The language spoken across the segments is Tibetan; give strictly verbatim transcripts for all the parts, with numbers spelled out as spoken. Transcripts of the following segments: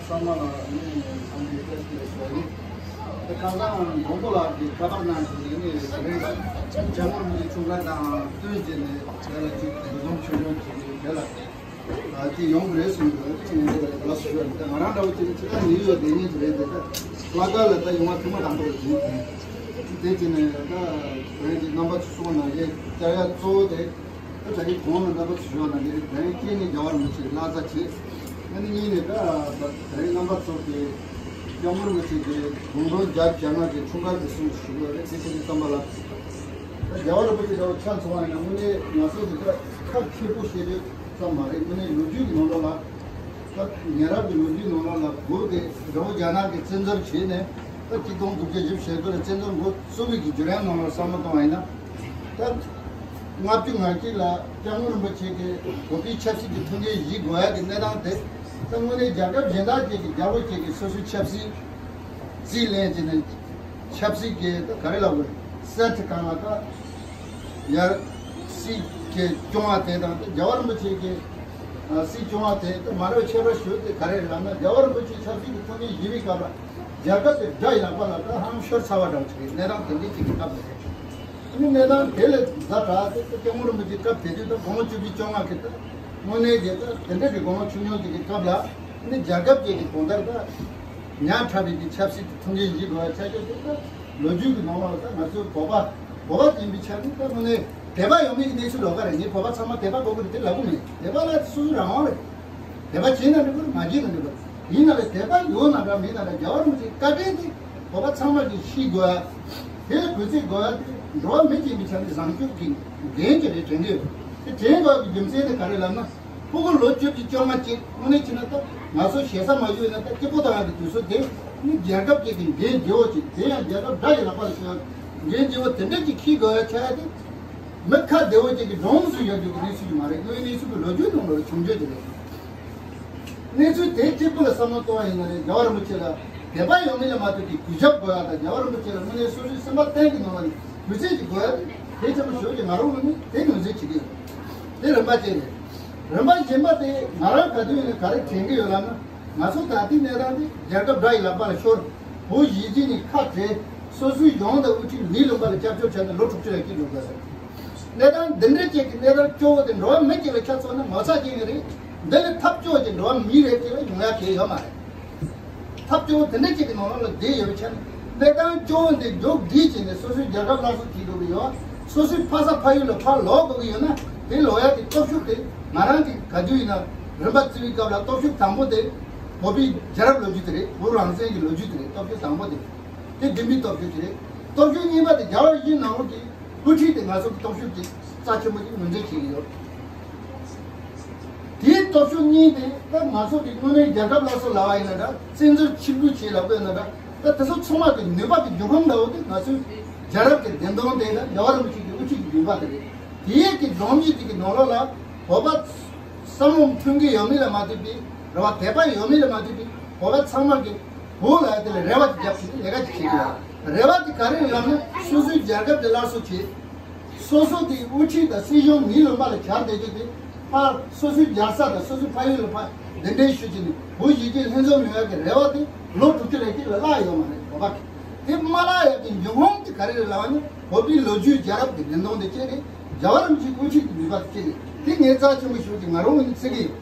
ཚང་མ་ལ་ནི་འཚམས་འདྲི་བཀྲ་ཤིས་བདེ་ལེགས་ཞུ་བ་ཡིན། དེ་ཁ་སང་མགོན་པོ་ལགས་ཀྱིས་ཁ་པར་གནང་བྱུང་ནས་ནི་རེད། ཇ་མོར་མི་ཆུང་ཁ་དང་བསྟུན་བྱས་ནས་དེ་ལ་ཅིག་འདུ་འཛོམས་ཆུང་ཆུང་བྱས་ནས་དེ་ལ་ཨ་ཅིག་ཡོང་གི་རེད་གསུངས་འདུག་དེ་ཡིན་དུས་ལགས་སོ་ཞུ་བ་ཡིན། ད་ང་རང་འདྲ་བོ་ཅིག་ནི་ཅི་ལྟར་ནིའུ་ཡོག་བསྡད་མཁན་ཅིག་རེད། དེ་ད་ལྷག་དཀར་ལ་ད་ཡོང་བ་ཐེངས་མ་དང་པོ་རེད་ཟིན། དེ་བྱས་ནས་ད་བོད་ཀྱི་རྣམ་པ་ཚོ་གསུངས་ན་ཡས་བསྐྱར་ཡ་གཙོ་བོ་དེ། ད་ད་རེས་གོང་ལ་རྣམ་པ་ཚོ་ཞུ་བ་ནང་བཞིན་རེད། དོན་གཅིག་ནི་རྒྱལ་བ་རིན་པོ་ཆེ་ལ་བླ་གཟའ་བྱེད། ཨ་ནི་གཉིས་ནས་ད་ད་རེས་རྣམ་པ་ཚོ་གི་སྐྱབས་མགོན་རིན་པོ་ཆེ་གི་དགུང་གྲངས་བརྒྱད་ཅུ་གྱ་ལྔ་གི་འཁྲུངས་སྐར་གྱི་གསུང་ཞུ་དགོས་རེད། དེ་ཁྱེད་ཀྱི་བསམ་པ་ལ་ད་རྒྱལ་བ་རིན་པོ་ཆེ་འདྲ་བོ་ཆ་མཚོན་པ་ཡིན་ན་དངོས་གནས་ང་ཚོ་གི་ད་ཁ་མཁས་པོ་བཤད་རྒྱུ་ཙམ་མ་རེད། དངོས་གནས་ལོ་རྒྱུས་ཀྱི་ནང་ལོགས་ལ་ད་ཉེ་རབས་ཀྱི་ལོ་རྒྱུས་ནང་ལོགས་ལ་སྒོ་དེ་འདྲ་བོ་རྒྱ་ནག་གི་བཙན་འཛུལ་བྱས་ནས་ད་གཅིག་སྟོང་དགུ་བརྒྱ་བཞི་བཅུ་ཞེ་དགུ་ལ་བཙན་འཛུལ་འགོ་བཙུགས་པའི་གི་བརྒྱུད་རིམ་ནང་ལ་བསམ་བློ་གཏོང་བ་ཡིན་ན། ད་ལྔ་བཅུ་ང་གཅིག་ལ་སྐྱབས་མགོན་རིན་པོ་ཆེ་གིས་བོད་པའི་ཆབ་སྲིད་ཀྱི་ཐུགས་འགན་བཞེས་དགོས་ཡ་གི་གནས་སྟངས་དེ་ད་དངོས་གནས་རྒྱལ་ཁབ་གཞན་དག་ཅིག་གི་རྒྱལ་པོ་ཅིག་གིས་སོ་སོའི་ཆབ་སྲིད་རྩིས་ལེན་བྱས་ནས་ཆབ་སྲིད་ཀྱི་ད་ག་རེ་ལབ་དགོས་རེད། སྲིད་ཁང་ལ་ད་ཡར་སྲིད་ཀྱི་སྐྱོང་བ་དེ་དང་ད་རྒྱལ་བ་རིན་པོ་ཆེ་གི་སྲིད་སྐྱོང་བ་དེ་ད་མ་རེད། ཁྱད་པར་ཞུ་དེ་ག་རེ་རེད་ལབ་ན། རྒྱལ་བ་རིན་པོ་ཆེ་ཆབ་སྲིད་ཀྱི་ཐུགས་འགན་བཞེས་པའི་སྐབས་ལ་རྒྱལ་ཁབ་དེ་དགྲ་ཡི་ལག་པ་ལ་ད་ཧང་ཤོར་ཚར་བ་འདྲ་བོ་ཅིག་རེད། གནས་སྟངས་དེ་འདྲ་ཅིག་གི་སྐབས་ལ་རེད། ཨ་ནི་གནས་སྟངས་དེ་ལས་ཛ་དྲག་དེ་སྐྱབས་མགོན་རིན་པོ་ཆེ་སྐབས་དེ་དུས་ད་དགུང་ལོ་བཅུ་བཞི་བཅོ་ལྔ་གི་ད་དངོས་གནས་ཀྱི་ད་དེ་འདྲ་གི་དགུང་ལོ་ཆུང་ཆུང་ཅིག་གི་སྐབས་ལ་ཨ་ནི་རྒྱལ་ཁབ་ཅིག་གི་གང་ལྟར་ད་ཉག་ཕྲ་བའི་གི་ཆབ་སྲིད་ཀྱི་ཐུགས་འགན་བཞེས་དགོས་པ་ཆ་ཤས་དེ་ད་ལོ་རྒྱུས་ཀྱི་ནང་ལོགས་ད་ང་ཚོའི་བོད་པ་བོད་པ་ཡིན་པའི་ཆ་ནས་ད་དངོས་གནས་དད་པ་ཡོད་མེད་ཀྱི་གནས་ཚུལ་ལོགས་ཀ་རེད། ངས་བོད་པ་ཚང་མ་དད་པ་དགོས་ཀྱི་རེད་དེ་ལབ་གི་མེད། དད་པ་ལ་སོ་སོའི་རང་དབང་རེད། དད་པ་བྱས་ན་འགྲིག་གི་རེད། མ་བྱས་ན་འགྲིག་གི་རེད། ཡིན་ན་ལས་དད་པ་ཡོད་ན་འདྲ་མེད་ན་འདྲ་རྒྱལ་བ་རིན་པོ་ཆེའི་བཀའ་དྲིན་དེ་བོད་པ་ཚང་མ་གིས་ཤེས་དགོས། དེ་ལ་གུས་བརྩི་དགོས་ཡ་དེ་འགྲོ་བ་མི་ཡིན་པའི་ཆ་ནས་བཟང་སྤྱོད་ཀྱི་འགན་ཅིག་རེད་དྲན་གི་ཡོད། དེ་དྲན་དགོས་ཡ་གི་རྒྱུ་མཚན་དེ་ག་རེ་ལབ་ན། ཕྲུ་གུ་ལོ་བཅུ་བཞི་བཅོ་ལྔ་ཅིག་དངོས་གནས་བྱས་ན་ད་ང་ཚོ་ཞེ་ས་མ་ཞུས་ན་ད་སྐྱིད་པོ་བཏང་ཡ་གི་དུས་ཚོད་དེ་ནི་རྒྱལ་ཁབ་ཅིག་གི་འགན་ལྗི་བོ་ཅིག་དེ་ཡང་རྒྱལ་ཁབ་དགྲ་ཡི་ལག་པ་ལ་ཤོར་ཡ་འགན་ལྗི་བོ་དེ་འདྲ་ཅིག་འཁྱེར་དགོས་ཡ་ཆགས་ཡ་དེ། མི་ཁ་བདེ་བོ་ཅིག་གི་གྲོངས་སུ་ཡོད་རྒྱུ་གི་གནས་ཚུལ་ཅིག་མ་རེད། དངོས་གནས་ཚུལ་གྱི་ལོ་རྒྱུས་ནང་ལ་བྱུང་རྒྱུ་དེ་རེད། གནས་ཚུལ་དེ་གཅིག་པུ་ལ་བསམ་བློ་གཏོང་བ་ཡིན་ན་རེད། རྒྱལ་བ་རིན་པོ་ཆེ་ལ་དད་པ་ཡོད་མེད་ལ་མ་ལྟོས་པའི་གུས་ཞབས་དགོས་ཡ་དང་རྒྱལ་བ་རིན་པོ་ཆེ་ལ་དངོས་གནས་སོ་སོའི་སེམས་པ་གཏན་གྱི་ནང་ལ་གུས་བརྩི་ཅིག་དགོས་ཡ་དེ་ཆེན་པོ་ཞེ་པོ་ཅིག་ང་རང་ངོས་ནས་དེ་ངོས་འཛིན་བྱེད་ཀྱི་ཡོད། དེ་རིམ་པ་གཅིག་རེད། རིམ་པ་གཞན་པ་དེ་ང་རང་ག་དུས་ཡིན་ན་ག་རེ་དྲན་གྱི་ཡོད་ལབ་ན། ང་ཚོ་ད་ལྟའི་གནས་སྟངས་འདི་རྒྱལ་ཁབ་དགྲ་ཡི་ལག་པ་ལ་ཤོར། བོད་གཞིས་བྱེས་གཉིས་ཁ་བྲལ། སོ་སོའི་གཞུང་དང་དབུ་ཁྲིད་མིའི་ལུང་པ་ལ་སྐྱབས་བཅོལ་བྱས་ནས་ལོ་དྲུག་ཅུ་ལས་ཀྱི་འགྲོ་དགོས་རེད། གནས་སྟངས་འདི་འདྲ་ཅིག་གི་གནས་སྟངས་སྐྱོ་བོ་དེ་འགྲོ་བ་མི་གཅིག་ལ་ཆ་མཚོན་ན་ངོ་ཚ་ཅན་གྱི་རེད། འདི་ལས་ཐབས་སྐྱོ་བོ་དེ་འགྲོ་བ་མི་རེ་གཅིག་ལ་ཡོང་ཡ་གང་ཡང་ཡོད་མ་རེད། ཐབས་སྐྱོ་བོ་དེ་འདྲ་ཅིག་གི་ནང་ལོགས་ལ་བསྡད་ཡོད་པའི་ཆ་ནས་གནས་སྟངས་སྐྱོ་བོ་འདི་མགྱོགས་སྒྲིལ་བྱས་ནས་སོ་སོའི་རྒྱལ་ཁབ་སླར་གསོ་བྱེད་དགོས་ཀྱི་ཡོད། སོ་སོའི་ཕ་ས་ཕ་ཡུལ་ལ་ཕར་ལོག་དགོས་ཀྱི་ཡོད་ན་དེ་ལོག་ཡ་གི་སྟོབས་ཤུགས་དེ་ང་རང་གི་ག་དུས་ཡིན་ན་རིམ་པ་བརྩི་བའི་སྐབས་ལ་སྟོབས་ཤུགས་དང་པོ་དེ་བོད་པའི་རྒྱལ་རབས་ལོ་རྒྱུས་དེ་རེད། བོད་རང་བཙན་གྱི་ལོ་རྒྱུས་དེ་རེད། སྟོབས་ཤུགས་དང་པོ་དེ་དེ་བདེན་པའི་སྟོབས་ཤུགས་དེ་རེད། སྟོབས་ཤུགས་གཉིས་པ་དེ་རྒྱལ་བ་ཡིད་བཞིན་ནོར་བུ་གི་དབུ་ཁྲིད་དེ་ང་ཚོ་གི་སྟོབས་ཤུགས་ཀྱི་རྩ་ཆེན་པོ་ཞིག་ངོས་འཛིན་བྱེད་ཀྱི་ཡོད། དེའི་སྟོབས་ཤུགས་གཉིས་དེ་ད་ང་ཚོ་གི་དངོས་གནས་རྒྱལ་ཁབ་སླར་གསོ་ལབ་པ་ཡིན་ན་འདྲ། བཙན་འཛུལ་ཕྱིར་འབུད་བྱེད་ལབ་པ་ཡིན་ན་འདྲ། ད་དེ་ཚོ་ཚང་མ་གི་ནུས་པ་གི་འབྱུང་ཁུངས་འདྲ་བོ་དེ་ང་ཚོའི་རྒྱལ་རབས་ཀྱི་བདེན་དོན་དེ་ད་རྒྱལ་བ་རིན་པོ་ཆེ་གི་དབུ་ཁྲིད་ཀྱི་འདུན་པ་དེ་རེད། དེའི་གི་སྒྲོམ་གཞི་དེ་གི་ནང་ལོགས་ལ་བོད་པ་བསམ་བློ་མཐུན་གྱི་ཡོད་མེད་ལ་མ་ལྟོས་པའི་རེ་བ་དད་པ་ཡོད་མེད་ལ་མ་ལྟོས་པའི་བོད་པ་ཚང་མ་གི་བོད་ལ་དེ་ལ་རེ་བ་དེ་རྒྱབ་ཞིག་ལས་ཀ་དེ་བྱེད་དགོས། རེ་བ་དེ་ག་རེ་ལབ་ན་སོ་སོའི་རྒྱལ་ཁབ་དེ་སླར་གསོ་བྱེད། སོ་སོ་དེ་དབུ་ཁྲིད་དང་སྲིད་གཞུང་མིའི་ལུང་པ་ལ་གྱར་བསྡད་རྒྱུ་དེ་ཕར་སོ་སོའི་རྒྱལ་ས་དང་སོ་སོའི་ཕ་ཡུལ་ལ་ཕར་གདན་འདྲེན་ཞུ་བྱས་ནས་བོད་གཞིས་བྱེས་ལྷན་འཛོམས་ཡོང་ཡག་གི་རེ་བ་དེ་ལོ་དྲུག་ཅུ་རེ་གཅིག་ལ་བརླག་ཡོད་མ་རེད། བོད་པ་གི་དེ་མ་བརླག་ཡག་གི་འབྱུང་ཁུངས་དེ་ག་རེ་རེད་ལབ་ན་བོད་པའི་ལོ་རྒྱུས་རྒྱལ་རབས་ཀྱི་བདེན་དོན་དེ་གཅིག་རེད། རྒྱལ་བ་རིན་པོ་ཆེའི་དབུ་ཁྲིད་ཀྱི་ནུས་པ་དེ་གཅིག་རེད། དེ་ངས་རྩ་ཆེན་པོ་ཞུ་གི་ང་རང་ངོས་ནས་བརྩི་གི་ཡོད།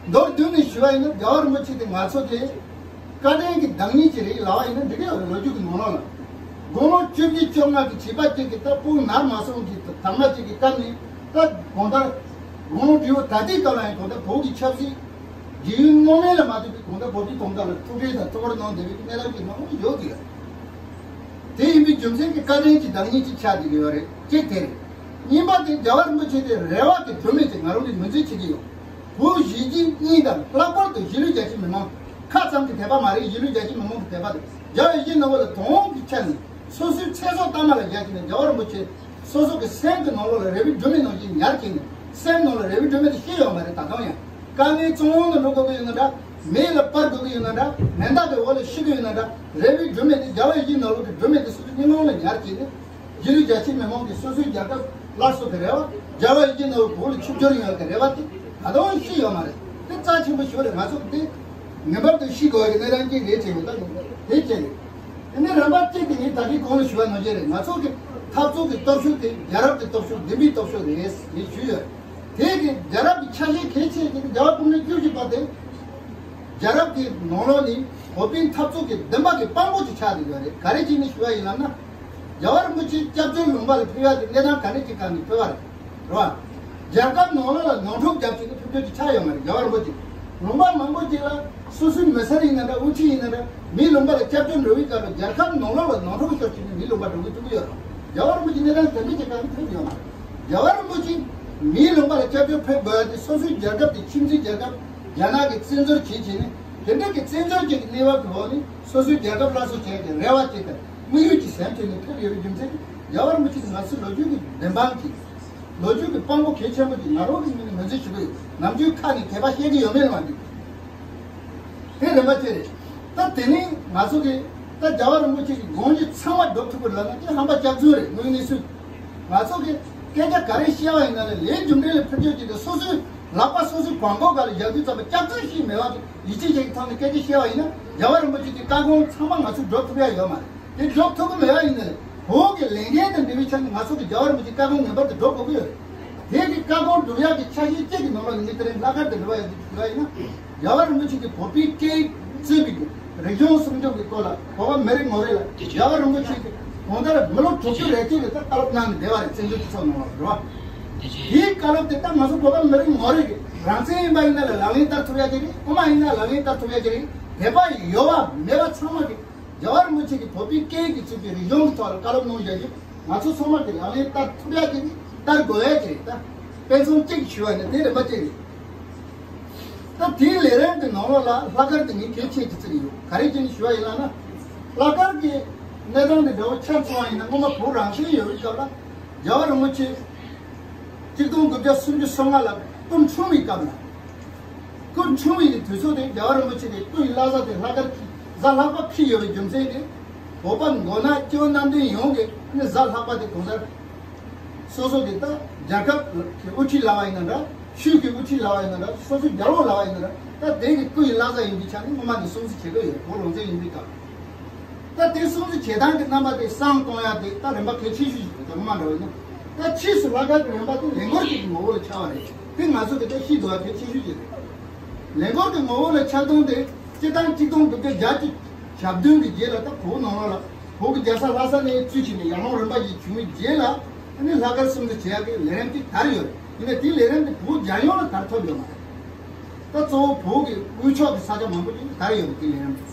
མདོར་བསྡུས་ནས་ཞུ་བ་ཡིན་ན་རྒྱལ་བ་རིན་པོ་ཆེ་དེ་ང་ཚོ་དེ་བཀའ་དྲིན་གྱི་བདག་ཉིད་ཅིག་རེད་ལབ་པ་ཡིན་ན་འགྲིག་གི་ཡོད་རེད། ལོ་རྒྱུས་ཀྱི་ནང་ལོགས་ལ་དགུང་ལོ་བཅུ་བཞི་བཅོ་ལྔ་གི་བྱིས་པ་གཅིག་གིས་ད་སྤུན་ནར་མ་སོང་གི་དར་མ་གཅིག་གི་སྐབས་ནས་ད་གང་ལྟར་དགུང་ལོ་བགྲེས་པོ་ད་ལྟའི་སྐབས་ལ་ཡང་གང་ལྟར་བོད་ཀྱི་ཆབ་སྲིད་རྒྱུས་ཡོན་སྣང་མེད་ལ་མ་ལྟོས་པའི་གང་ལྟར་བོད་པའི་གང་ལྟར་ལ་ཐུགས་ཁུར་དང་ཐུགས་ཁུར་གནང་བསྡད་པའི་གནས་སྟངས་ཀྱི་ནང་ཡོད་ཀྱི་ཡོད། དེ་ཡིན་པའི་རྒྱུ་མཚན་གྱིས་བཀའ་དྲིན་གྱི་བདག་ཉིད་ཅིག་ཆགས་བསྡད་ཀྱི་ཡོད་རེད། གཅིག་དེ་རེད། གཉིས་པ་དེ་རྒྱལ་བ་རིན་པོ་ཆེ་དེ་རེ་བ་དེ་སྒྲུབ་མེད་ཅིག་ང་རང་གིས་ངོས་འཛིན་བྱེད་ཀྱི་ཡོད། བོད་གཞིས་བྱེས་གཉིས་དང་ལྷག་པར་དུ་གཞིས་ལུས་རྒྱ་ཆེ་མི་མང་ཁག་ཙམ་གྱི་དད་པ་མ་རེད། གཞིས་ལུས་རྒྱ་ཆེ་མི་མང་གི་དད་པ་དེ་རྒྱལ་བ་ཡིད་བཞིན་ནོར་བུ་ལ་དོན་གྱི་ཆ་ནས་སོ་སོའི་ཚེ་སྲོག་གཏའ་མ་ལ་བཞག་བྱས་ནས་རྒྱལ་བ་རིན་པོ་ཆེ་སོ་སོ་གི་སེམས་ཀྱི་ནང་ལོགས་ལ་རེ་བའི་སྒྲོན་མེ་ནང་བཞིན་ཉར་བྱས་ནས་སེམས་ནང་ལ་རེ་བའི་སྒྲོན་མེ་དེ་ཤི་ཡོད་མ་རེད། ད་དུང་ཡང་དཀའ་ངལ་བཙོན་འོག་ཏུ་འགྲོ་དགོས་ཀྱི་ཡོད་ན་འདྲ། མེ་ལ་སྤར་དགོས་ཀྱི་ཡོད་ན་འདྲ། མེ་མདའ་གི་འོག་ལ་ཤི་གི་ཡོད་ན་འདྲ། རེ་བའི་སྒྲོན་མེ་དེ་རྒྱལ་བ་ཡིད་བཞིན་ནོར་བུ་གི་སྒྲོན་མེ་དེ་སོ་སོའི་སྙིང་ནང་ལ་ཉར་བྱས་ནས་གཞིས་ལུས་རྒྱ་ཆེ་མི་མང་གིས་སོ་སོའི་རྒྱལ་ཁབ་སླར་གསོ་གི་རེ་བ། རྒྱལ་བ་ཡིད་བཞིན་ནོར་བུ་བོད་ལ་ཆིབས་བསྒྱུར་ཡོང་ཡག་གི་རེ་བ་དེ་ད་དུང་ཤི་ཡོད་མ་རེད། དེ་རྩ་ཆེན་པོ་ཞིག་རེད། ང་ཚོ་གི་དེ་ ངེས་པར་དུ་ཤེས་དགོས་པའི་གནས་སྟངས་ཅིག་རེད་ཅེས་ད་དེ་བྱས་ནས། དེ་ནས་རིམ་པ་གཅིག་དེ་ངས་ད་གིན་གོང་ལ་ཞུས་པ་ནང་བཞིན་རེད། ང་ཚོ་གི་འཐབ་རྩོད་ཀྱི་སྟོབས་ཤུགས་དེ་རྒྱལ་རབས་ཀྱི་སྟོབས་ཤུགས་བདེན་པའི་སྟོབས་ཤུགས་རེད་ངས་ཞུས་ཡོད། དེ་གི་རྒྱལ་རབས་ཀྱི་ཆ་ཤས་གལ་ཆེ་ཅིག་རྒྱལ་བ་སྐུ་ཕྲེང་བཅུ་བཞི་པ་དེ། རྒྱལ་རབས་ཀྱི་ནང་ལོགས་ནས་བོད་པའི་འཐབ་རྩོད་ཀྱི་བདེན་པ་གི་དཔང་པོ་ཅིག་ཆགས་བསྡད་ཡོད་རེད། ག་རེ་བྱས་ནས་ཞུ་བ་ཡིན་ལབ་ན། རྒྱལ་བ་རིན་པོ་ཆེ་སྐྱབས་བཅོལ་ལུང་པ་ལ་ཕེབས་ཡག་གི་གནས་སྟངས་ག་འདྲ་ཅིག་སྒང་ནས་ཕེབས་པ་རེད། རེད་བ། རྒྱལ་ཁབ་ནང་ལོགས་ལ་ནོར་འཁྲུལ་རྒྱབ་བྱས་ནས་ཕེབས་རྒྱུ་ཅིག་ཆགས་ཡོད་མ་རེད། རྒྱལ་བ་རིན་པོ་ཆེ། ལུང་པ་མང་པོ་ཅིག་ལ་སོ་སོའི་མི་སེར་ཡིན་ན་འདྲ། དབུ་ཁྲིད་ཡིན་ན་འདྲ། མིའི་ལུང་པ་ལ་སྐྱབས་བཅོལ་འགྲོ་བའི་སྐབས་ལ་རྒྱལ་ཁབ་ནང་ལོགས་ལ་ནོར་འཁྲུལ་ཤོར་བྱས་ནས་མིའི་ལུང་པ་འགྲོ་གི་ཐུབ་ཀྱི་ཡོད་རེད། རྒྱལ་བ་རིན་པོ་ཆེ་གནས་སྟངས་དེ་འདྲ་ཅིག་སྒང་ནས་ཕེབས་ཡོད་མ་རེད། རྒྱལ་བ་རིན་པོ་ཆེ་མིའི་ལུང་པ་ལ་སྐྱབས་བཅོལ་ཕེབས་དགོས་ཡ་དེ་སོ་སོའི་རྒྱལ་ཁབ་དེ་ཁྱིམ་མཚེས་རྒྱལ་ཁབ་རྒྱ་ནག་གིས་བཙན་འཛུལ་བྱེད་བྱས་ནས། དེ་འདྲ་གི་བཙན་འཛུལ་ཅིག་གི་གནས་བབ་ཀྱི་འོག་ནས་སོ་སོའི་རྒྱལ་ཁབ་སླར་གསོ་བྱེད་ཡ་གི་རེ་བ་ཅིག་དང་དམིགས་ཡུལ་ཅིག་སེམས་བྱས་ནས་ཕེབས་ཡོད་པའི་རྒྱུ་མཚན་གྱིས། རྒྱལ་བ་རིན་པོ་ཆེ་ང་ཚོའི་ལོ་རྒྱུས་ཀྱི་བདེན་དཔང་གི་ལོ་རྒྱུས་ཀྱི་དཔང་པོ་གལ་ཆེན་པོ་ཅིག་ང་རང་གི་ངོས་ནས་ངོས་འཛིན་ཞུ་གི་ཡོད། ནམ་རྒྱུན་ཁ་ནས་དད་པ་བཤད་ཀྱི་ཡོད་མེད་ལ་མ་ལྟོས། དེ་རིམ་པ་བྱས་རེད། ད་དེ་ནས་ང་ཚོ་གི་ད་རྒྱལ་བ་རིན་པོ་ཆེ་གི་དགོངས་གཞི་ཚང་མ་སྒྲུབ་ཐུབ་པ་ལབ་ན་དེ་ཧམ་པ་སྐྱག་རྫུན་རེད། དངོས་གནས་སུ་ང་ཚོ་གི་སྐད་ཆ་ག་རེ་བཤད་པ་ཡིན་ན་ལས་ལས་རྒྱུ་འབྲས་ལ་ཕན་ཆོད་ཅིག་དང་སོ་སོའི་ལག་པ་སོ་སོའི་བང་གོ་སྒང་ལ་བཞག་དུས་ཙམ་པ་སྐྱག་རྫུན་ཞིག་མེད་པ་ཅིག་ཡིད་ཆེས་བྱེད་ཀྱི་ཐོག་ནས་སྐད་ཆ་བཤད་པ་ཡིན་ན། རྒྱལ་བ་རིན་པོ་ཆེ་གི་བཀའ་དགོངས་ཚང་མ་ང་ཚོས་སྒྲུབ་ཐུབ་ཡ་ཡོད་མ་རེད། དེ་སྒྲུབ་ཐུབ་ཀྱི་མེད་པ་ཡིན་ན་ལས་བོད་ཀྱི་ལས་འགན་དང་འབྲེལ་བའི་ཆ་ནས་ང་ཚོ་གི་རྒྱལ་བ་རིན་པོ་ཆེའི་བཀའ་དགོངས་ངེས་པར་དུ་སྒྲུབ་དགོས་ཀྱི་ཡོད་རེད། དེ་གི་བཀའ་དགོངས་སྒྲུབ་ཡག་གི་ཆ་ཤས་གཅིག་གི་ནང་ལ་ངས་དེ་རིང་ལྷག་དཀར་དུ་འགྲོ་བ་ཡིན་ན། རྒྱལ་བ་རིན་པོ་ཆེ་གིས་བོད་པའི་སྐད་ཡིག་གཙོས་པའི་རིག་གཞུང་སྲུང་སྐྱོབ་ཀྱི་སྐོར་ལ་བོད་པ་མི་རེ་ངོ་རེ་ལ་རྒྱལ་བ་རིན་པོ་ཆེ་གིས་གང་ལྟར་མི་ལོ་དྲུག་ཅུ་རེ་གཅིག་ལ་ད་བཀའ་སློབ་གནང་ནས་བསྡད་པ་རེད། བཙན་བྱོལ་སྤྱི་ཚོགས་ནང་ལ་རེད་བ། དེའི་བཀའ་སློབ་དེ་ད་ང་ཚོ་བོད་པ་མི་རེ་ངོ་རེ་གིས་རང་བཙན་ཡིན་པ་ཡིན་ན་ལ་ལག་ལེན་བསྟར་ཐུབ་ཡ་གི་རེད། དབུ་མ་ཡིན་ན་ལག་ལེན་བསྟར་ཐུབ་ཡ་གི་རེད། དད་པ་ཡོད་པ་མེད་པ་ཚང་མ་གིས། རྒྱལ་བ་རིན་པོ་ཆེ་གིས་བོད་པའི་སྐད་ཡིག་གིས་གཙོས་པའི་རིག་གཞུང་གི་ཐོག་ལ་བཀའ་སློབ་གནང་བཞག་རྒྱུ་ང་ཚོ་ཚང་མ་གིས་ལག་ལེན་བསྟར་ཐུབ་ཡ་གི་རེད། བསྟར་དགོས་ཡ་གི་རེད། ད་དཔེ་མཚོན་གཅིག་ཞུ་བ་ཡིན་ན་དེ་རིམ་པ་གཅིག་རེད། ད་དེའི་ལས་རིམ་གྱི་ནང་ལོགས་ལ་ལྷག་དཀར་དེ་ངས་གལ་ཆེ་གི་བརྩི་གི་ཡོད། ག་རེ་བྱས་ནས་ཞུ་བ་ཡིན་ལབ་ན། ལྷག་དཀར་གྱི་གནས་སྟངས་དེ་འདྲ་བོ་ཆ་མཚོན་པ་ཡིན་ན། སྔོན་མ་བོད་རང་བཙན་ཡོད་པའི་སྐབས་ལ་རྒྱལ་བ་རིན་པོ་ཆེ་གཅིག་སྟོང་དགུ་བརྒྱ་སུམ་ཅུ་སོ་ལྔ་ལ་སྐུ་འཁྲུངས་པའི་སྐབས་ལ། སྐུ་འཁྲུངས་པའི་དུས་ཚོད་དེ་རྒྱལ་བ་རིན་པོ་ཆེ་གི་སྐུ་ཡི་བླ་གཟའ་དེ་ལྷག་དཀར་གྱི་གཟའ་ལྷག་པ་ཕུལ་ཡོད་པའི་རྒྱུ་མཚན་དེ། བོད་པ་མགོ་ནག་སྐྱོ་གནམ་བསྟན་ཡོངས་ཀྱིས་ནི་གཟའ་ལྷག་པ་དེ་གང་ལྟར་སོ་སོ་གི་ད་རྒྱལ་ཁབ་ཀྱི་དབུ་ཁྲིད་ལབ་པ་ཡིན་ན་འདྲ། ཆོས་ཀྱི་དབུ་ཁྲིད་ལབ་པ་ཡིན་ན་འདྲ། སོ་སོའི་རྒྱལ་པོ་ལབ་པ་ཡིན་ན་འདྲ། ད་དེ་གི་སྐུ་ཡི་བླ་གཟའ་ཡིན་པའི་ཆ་ནས་སྔོན་མ་ནས་སྲུང་བརྩི་བྱེད་ཀྱི་ཡོད། བོད་རང་བཙན་ཡིན་པའི་སྐབས། ད་དེ་སྲུང་བརྩི་བྱེད་སྟངས་ཀྱི་རྣམ་པ་དེ་བསམ་གཏོང་ཡ་དེ་ད་རིམ་པ་གལ་ཆེ་ཤོས་ཤིག་རེད། ད་སྔོན་མ་འདྲ་བ་ཡིན་ན། ད་ཕྱིས་སུ་ལྷག་དཀར་གྱི་རིམ་པ་དེ་ལས་འགུལ་གཅིག་གི་ངོ་བོ་ལ་ཆགས་པ་རེད། དེ་ང་ཚོ་གི་ད་ཤེས་དགོས་པ་གལ་ཆེ་ཤོས་ཤིག་རེད། ལས་འགུལ་གྱི་ངོ་བོ་ལ་ཆགས་སྟངས་དེ་སྤྱིར་བཏང་གཅིག་སྟོང་དགུ་བརྒྱ་བརྒྱད་ཅུ་གྱ་བདུན་གྱི་རྗེས་ལ་ད་བོད་ནང་ལོགས་ལ་བོད་ཀྱི་རྒྱལ་ས་ལྷ་ས་ནས་བཙུགས་བྱས་ནས་ཡར་ལུང་རིམ་པ་བཞིན་བྱུང་བའི་རྗེས་ལ། ཨ་ནི་ལྷག་དཀར་སྲུང་བརྩི་བྱེད་ཡག་གི་ལས་རིམ་དེ་དར་ཡོད་རེད། ཡིན་ནའི་དེའི་ལས་རིམ་དེ་བོད་རྒྱལ་ཡོངས་ལ་དར་ཐུབ་ཡོད་མ་རེད། ད་གཙོ་བོ་བོད་ཀྱི་དབུས་ཕྱོགས་ཀྱི་ས་ཆ་མང་པོ་ཅིག་ལ་དར་ཡོད་པའི་ལས་རིམ་དེ།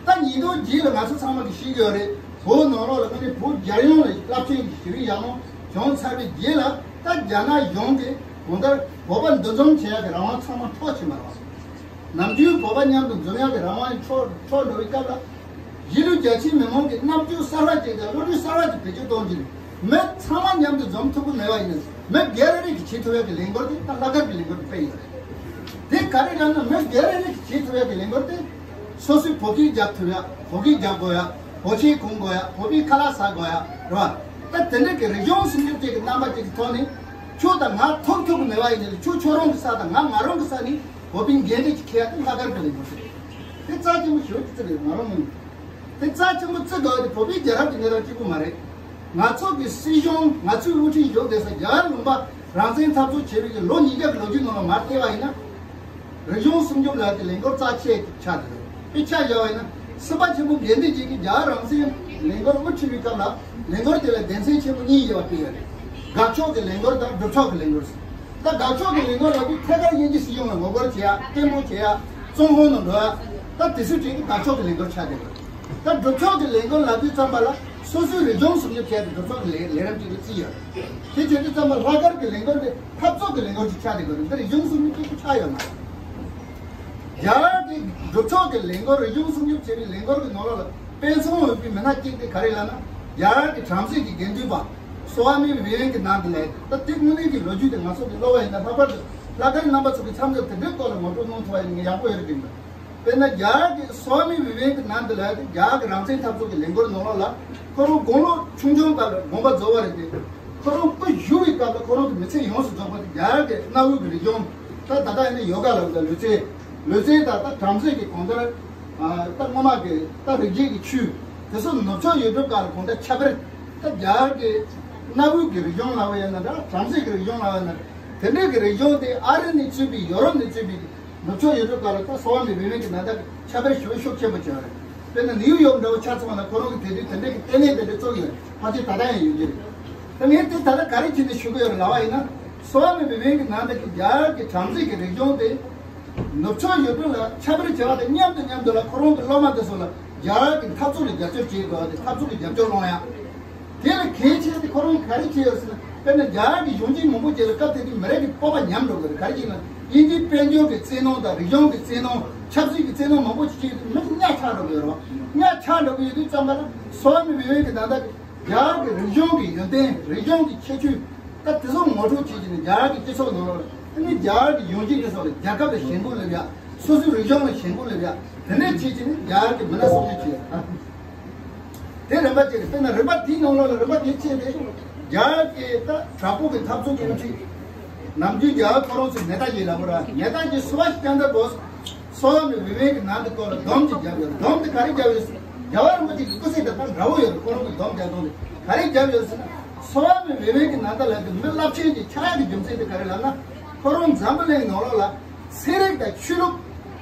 ད་ཉིས་སྟོང་བརྒྱད་ལ་ང་ཚོ་ཚང་མ་གིས་ཤེས་ཀྱི་ཡོད་རེད། བོད་ནང་ལོགས་ལ་ཨ་ནི་བོད་རྒྱལ་ཡོངས་ལ་རླབས་ཆེན་གྱི་ཞི་བའི་ཡར་ལངས་བྱུང་ཚར་བའི་རྗེས་ལ། ད་རྒྱ་ནག་གཞུང་གིས་གང་ལྟར་བོད་པ་འདུ་འཛོམས་བྱེད་ཡག་གི་རང་དབང་ཚང་མ་འཕྲོག་ཕྱིན་པ་རེད། ནམ་རྒྱུན་བོད་པ་མཉམ་དུ་འཛོམས་ཡག་གི་རང་དབང་འཕྲོག་འཕྲོག་འགྲོ་བའི་སྐབས་ལ། གཞིས་ལུས་རྒྱ་ཆེའི་མི་མང་གི་རྣམ་དཔྱོད་གསར་བ་ཅིག་དང་བློ་གྲོས་གསར་བ་ཅིག་བེད་སྤྱོད་གཏོང་རྒྱུ་ནི། མི་ཚང་མ་མཉམ་དུ་འཛོམས་ཐུབ་ཀྱི་མེད་པ་ཡིན་ན། མི་སྒེར་རེ་རེ་གིས་བྱེད་ཐུབ་ཡག་གི་ལས་འགུལ་དེ་ད་ལྷག་དཀར་གྱི་ལས་འགུལ་དེ་སྤེལ་ཡོད་རེད། དེ་ག་རེ་རེད་ན། མི་སྒེར་རེ་རེ་གིས་བྱེད་ཐུབ་ཡག་གི་ལས་འགུལ་དེ། སོ་སོའི་བོད་སྐད་རྒྱག་ཐུབ་ཡག་བོད་སྐད་རྒྱག་དགོས་ཡག་བོད་ཆས་གོན་དགོས་ཡག་བོད་པའི་ཁ་ལག་ཟ་དགོས་ཡག་རེད་བ། ད་དེ་འདྲ་གི་རིག་གཞུང་སྲུང་སྐྱོབ་ཅིག་གི་རྣམ་པ་ཅིག་གི་ཐོག་ནས། ཁྱོད་དང་ང་ཐུག་ཐུབ་ཀྱི་མེད་པ་ཡིན་ན། ཁྱོད་ཁྱོད་རང་གི་ས་དང་ང་ང་རང་གི་ས་ནས་བོད་པའི་འགན་འཁྲི་ཅིག་འཁྱེར་ཡག་དེ་ལྷག་དཀར་གྱི་ལས་འགུལ་ཞིག་རེད། དེ་རྩ་ཆེན་པོ་ཞེ་པོ་ཅིག་བརྩི་གི་ཡོད། ང་རང་ངོས་ནས། དེ་རྩ་ཆེན་པོ་བརྩི་དགོས་དེ་བོད་པའི་རྒྱལ་རབས་ཀྱི་གནས་སྟངས་གཅིག་པུ་མ་རེད། ང་ཚོ་གི་སྲིད་གཞུང་ང་ཚོའི་དབུ་ཁྲིད་བཞུགས་བསྡད་ས་རྒྱ་གར་ལུང་པ་རང་བཙན་འཐབ་རྩོད་བྱས་པའི་ལོ་ཉིས་བརྒྱ་གི་ལོ་རྒྱུས་ནང་ལ་མར་བལྟས་པ་ཡིན་ན། རིག་གཞུང་སྲུང་སྐྱོབ་ལས་དེ་ལས་འགུལ་རྩ་ཆེ་ཆགས་ཡོད། དཔེ་ཆ་བཞག་པ་ཡིན་ན། སྲིད་པ་ཆེན་པོ་དགེ་འདུན་རྗེ་གིས་རྒྱ་གར་རང་བཙན་ལས་འགུལ་དབུ་ཁྲིད་པའི་སྐབས་ལ། ལས་འགུལ་དེ་ལ་སྡེ་ཚན་ཆེན་པོ་གཉིས་ཡོད་པ་དེ་ཡོད་རེད། དགག་ཕྱོགས་ཀྱི་ལས་འགུལ་དང་སྒྲུབ་ཕྱོགས་ཀྱི་ལས་འགུལ་ཟེར། ད་དགག་ཕྱོགས་ཀྱི་ལས་འགུལ་ལབ་དུས་ཐད་ཀར་དབྱིན་ཇི་སྲིད་གཞུང་ལ་ངོ་རྒོལ་བྱེད་ཡ། བཙན་པོ་བྱེད་ཡ། བཙོན་ཁང་ནང་འགྲོ་ཡ། ད་དེ་ཚོའི་གྲས་ཀྱི་དགག་ཕྱོགས་ཀྱི་ལས་འགུལ་ཆགས་བསྡད་ཡོད། ད་སྒྲུབ་ཕྱོགས་ཀྱི་ལས་འགུལ་ལབ་དུས་ཙམ་པ་ལ་སོ་སོའི་རིག་གཞུང་སྲུང་སྐྱོབ་བྱས་ཏེ་སྒྲུབ་ཕྱོགས་ཀྱི་ལས་ལས་རིམ་ཅིག་ལ་བརྩིས་ཡོད། དེ་བྱེད་དུས་ཙམ་པ་ལྷག་དཀར་གྱི་ལས་འགུལ་དེ་འཐབ་རྩོད་ཀྱི་ལས་འགུལ་ཅིག་ཆགས་བསྡད་ཡོད་རེད། འདིར་རིག་གཞུང་སྲུང་སྐྱོབ་གཅིག་པུ་ཆགས་ཡོད་མ་རེད། རྒྱ་གར་གྱི་སྒྲུབ་ཕྱོགས་ཀྱི་ལས་འགུལ། རིག་གཞུང་སྲུང་སྐྱོབ་བྱེད་པའི་ལས་འགུལ་གྱི་ནང་ལོགས་ལ་དཔེ་མཚོན་འོས་པའི་མི་སྣ་གཅིག་དེ་ག་རེ་ལབ་ན། རྒྱ་གར་གྱི་བྲམ་ཟེ་གི་དགེ་འདུན་པ་སོ་ཝཱ་མི་བི་ཝེ་ཀ་ནན་ད་ལབ་ཡ་དེ། ད་དེ་དངོས་གནས་ཀྱི་ལོ་རྒྱུས་དེ་ང་ཚོ་གི་ཀློག་པ་ཡིན་ན། ལྷག་པར་དུ་ལྷག་དཀར་རྣམ་པ་ཚོ་གི་མཚམས་སྦྱོར་དེ་འདྲའི་སྐོར་ལ་ངོ་སྤྲོད་གནང་ཐུབ་པ་ཡིན་ན་ཡག་པོ་ཡོད་རེད་དྲན་པ། དཔེར་ན་རྒྱ་གར་གྱི་སོ་ཝཱ་མི་བི་ཝེ་ཀ་ནན་ད་ལབ་ཡ་དེ་རྒྱ་གར་གྱི་རང་བཙན་འཐབ་རྩོད་ཀྱི་ལས་འགུལ་ནང་ལོགས་ལ་ཁོ་རང་དགུང་ལོ་ཆུང་ཆུང་སྐབས་ལ་དགོངས་པ་རྫོགས་པ་རེད་དེ། ཁོ་རང་སྐུ་བཞུགས་པའི་སྐབས་ལ་ཁོ་རང་གི་མི་ཚེ་ཡོངས་སུ་རྫོགས་པ་དེ་རྒྱ་གར་གྱི་གནའ་བོའི་གི་རིག་གཞུང་། ད་ད་ལྟ་ཡིན་ན་ཡོ་ག་ལབ་ཡ་ལུས་རྩལ། ལུས་རྩལ་དང་ད་བྲམ་ཟེ་གི་གང་ལྟར་ད་སྔོན་མ་གི་ད་རིག་བྱེད་ཀྱི་ཆོས་དེ་ཚོ་ནུབ་ཕྱོགས་ཡུལ་གྲུ་ཁག་ལ་གང་ལྟར་ཁྱད་པར། ད་རྒྱ་གར་གྱི་གནའ་བོའི་གི་རིག་གཞུང་ལབ་པ་ཡིན་ན་འདྲ། བྲམ་ཟེ་གི་རིག་གཞུང་ལབ་པ་ཡིན་ན་འདྲ། དེ་འདྲའི་གི་རིག་གཞུང་དེ་ཨ་རི་ནས་ཚུད་པའི་ཡོ་རོབ་ནས་ཚུད་པའི་ནུབ་ཕྱོགས་ཡུལ་གྲུ་ཁག་ལ་ད་སོ་བ་མི་བི་བན་གྱི་ན་ད་ཁྱད་པར་ཞེ་པོ་ཤུགས་ཆེན་པོ་བྱུང་བ་རེད། དཔེར་ན་ནིའུ་ཡོག་འདྲ་བོ་ཆ་མཚོན་པ་ན་ཁོ་རང་གི་དེ་དུས་དེ་འདྲའི་གི་ལྟེ་གནས་དེ་འདྲ་བཙུགས་ཡོད། ཕལ་ཆེར་ད་ལྟ་ཡང་ཡོད་ཀྱི་རེད། ད་ངས་དེ་ད་ལྟ་ག་རེ་བྱས་ནས་ཞུ་གི་ཡོད་རེད་ལབ་པ་ཡིན་ན། སོ་བ་མི་བི་བན་གྱི་ནང་དུ་གི་རྒྱ་གར་གྱི་བྲམ་ཟེ་གི་རིག་གཞུང་དེ་ནུབ་ཕྱོགས་ཡུལ་གྲུ་ལ་ཁྱད་པར་བྱེད་པ་དང་མཉམ་དུ་མཉམ་དུ་ལ་ཁོ་རང་གི་སློབ་མ་དེ་ཚོ་ལ་རྒྱ་གར་གྱི་འཐབ་རྩོད་ལ་རྒྱབ་སྐྱོར་བྱེད་དགོས་པ་དེ། འཐབ་རྩོད་ཀྱི་རྒྱབ་སྐྱོར་སློང་ཡ། དེ་ལ་གལ་ཆེ་དེ་ཁོ་རང་གིས་ག་རེ་བྱས་ཡོད་ཟེར་ན། དཔེར་ན་རྒྱ་གར་གྱི་གཞོན་སྐྱེས་མང་པོ་ཅིག་ལ་སྐབས་དེ་དུས་མི་རིགས་ཀྱི་སྤོབས་པ་ཉམས་འགྲོ་གི་རེད། ག་རེ་བྱས་ན་དབྱིན་ཇིའི་དཔལ་འབྱོར་གྱི་བཙན་གནོན་དང་རིག་གཞུང་གི་བཙན་གནོན། ཆབ་སྲིད་ཀྱི་བཙན་གནོན་མང་པོ་ཅིག་བྱས་ཏེ་མི་ཚོ་གཉའ་ཆག་འགྲོ་གི་ཡོད་རེད་བ། གཉའ་ཆག་འགྲོ་གི་ཡོད་དུས་ཙམ་པ་ལ་སོ་བ་མི་བི་བན་གྱི་ནང་ད་རྒྱ་གར་གྱི་རིག་གཞུང་གི་ཡོན་ཏན། རིག་གཞུང་གི་ཁྱད་ཆོས། ད་དེ་ཚོ་ངོ་སྤྲོད་བྱེད་ཀྱི་ནི་རྒྱ་གར་གྱི་སྤྱི་ཚོགས་ནང་ལོགས་ལ། ཨ་ནི་རྒྱ་གར་གྱི་གཞོན་སྐྱེས་དེ་ཚོ་ལ་རྒྱལ་ཁབ་ལ་ཞེན་ཁོག་སླེབས་ཡ། སོ་སོའི་རིག་གཞུང་ལ་ཞེན་ཁོག་སླེབས་ཡ། དེ་འདྲས་བྱེད་ཀྱི་ནི་རྒྱ་གར་གྱི་མི་སྣ་སྲུང་སྐྱོབ་བྱེད་ཡ། དེ་རིམ་པ་གཅིག་རེད། དཔེར་ན་རིམ་པ་དེའི་ནང་ལོགས་ལ་རིམ་པ་དེའི་ཕྱེད་དེ་རྒྱ་གར་གྱི་ད་དྲག་པོ་གི་འཐབ་རྩོད་ཀྱི་དབུ་ཁྲིད། ནམ་རྒྱུན་རྒྱ་གར་ཁོ་རང་ཚོའི་ནེ་ཏཱ་ཇི་ལབ་པ་ར། ནེ་ཏཱ་ཇི་སུ་བྷ་ཤི་ཅན་དྲ་བྷོ་སི། སོ་བ་མི་བི་བེ་ཀ་ནན་དའི་སྐོར་ལ་སྡོམ་གཅིག་བརྒྱབ་ཡོད། སྡོམ་དེ་ག་རེ་བརྒྱབ་ཡོད་ཟེར་ན། རྒྱལ་བ་རིན་པོ་ཆེ་གི་སྐུ་ཚེ་དང་ད་འདྲ་བོ་ཡོད་རེད། ཁོ་རང་གི་སྡོམ་རྒྱག་སྟངས་དེ་ག་རེ་བརྒྱབ་ཡོད་ཟེར་ན། སོ་བ་མི་བི་བེ་ཀ་ནན་ད་ལབ་དེ་མི་རླབས་ཆེན་གྱི་ཆགས་ཡག་གི་རྒྱུ་མཚན་དེ་ག་རེ་ལབ་ན། ཁོ་རང་འཛམ་བུ་གླིང་ནང་ལོགས་ལ་ཚན་རིག་དང་ཆོས་ལུགས་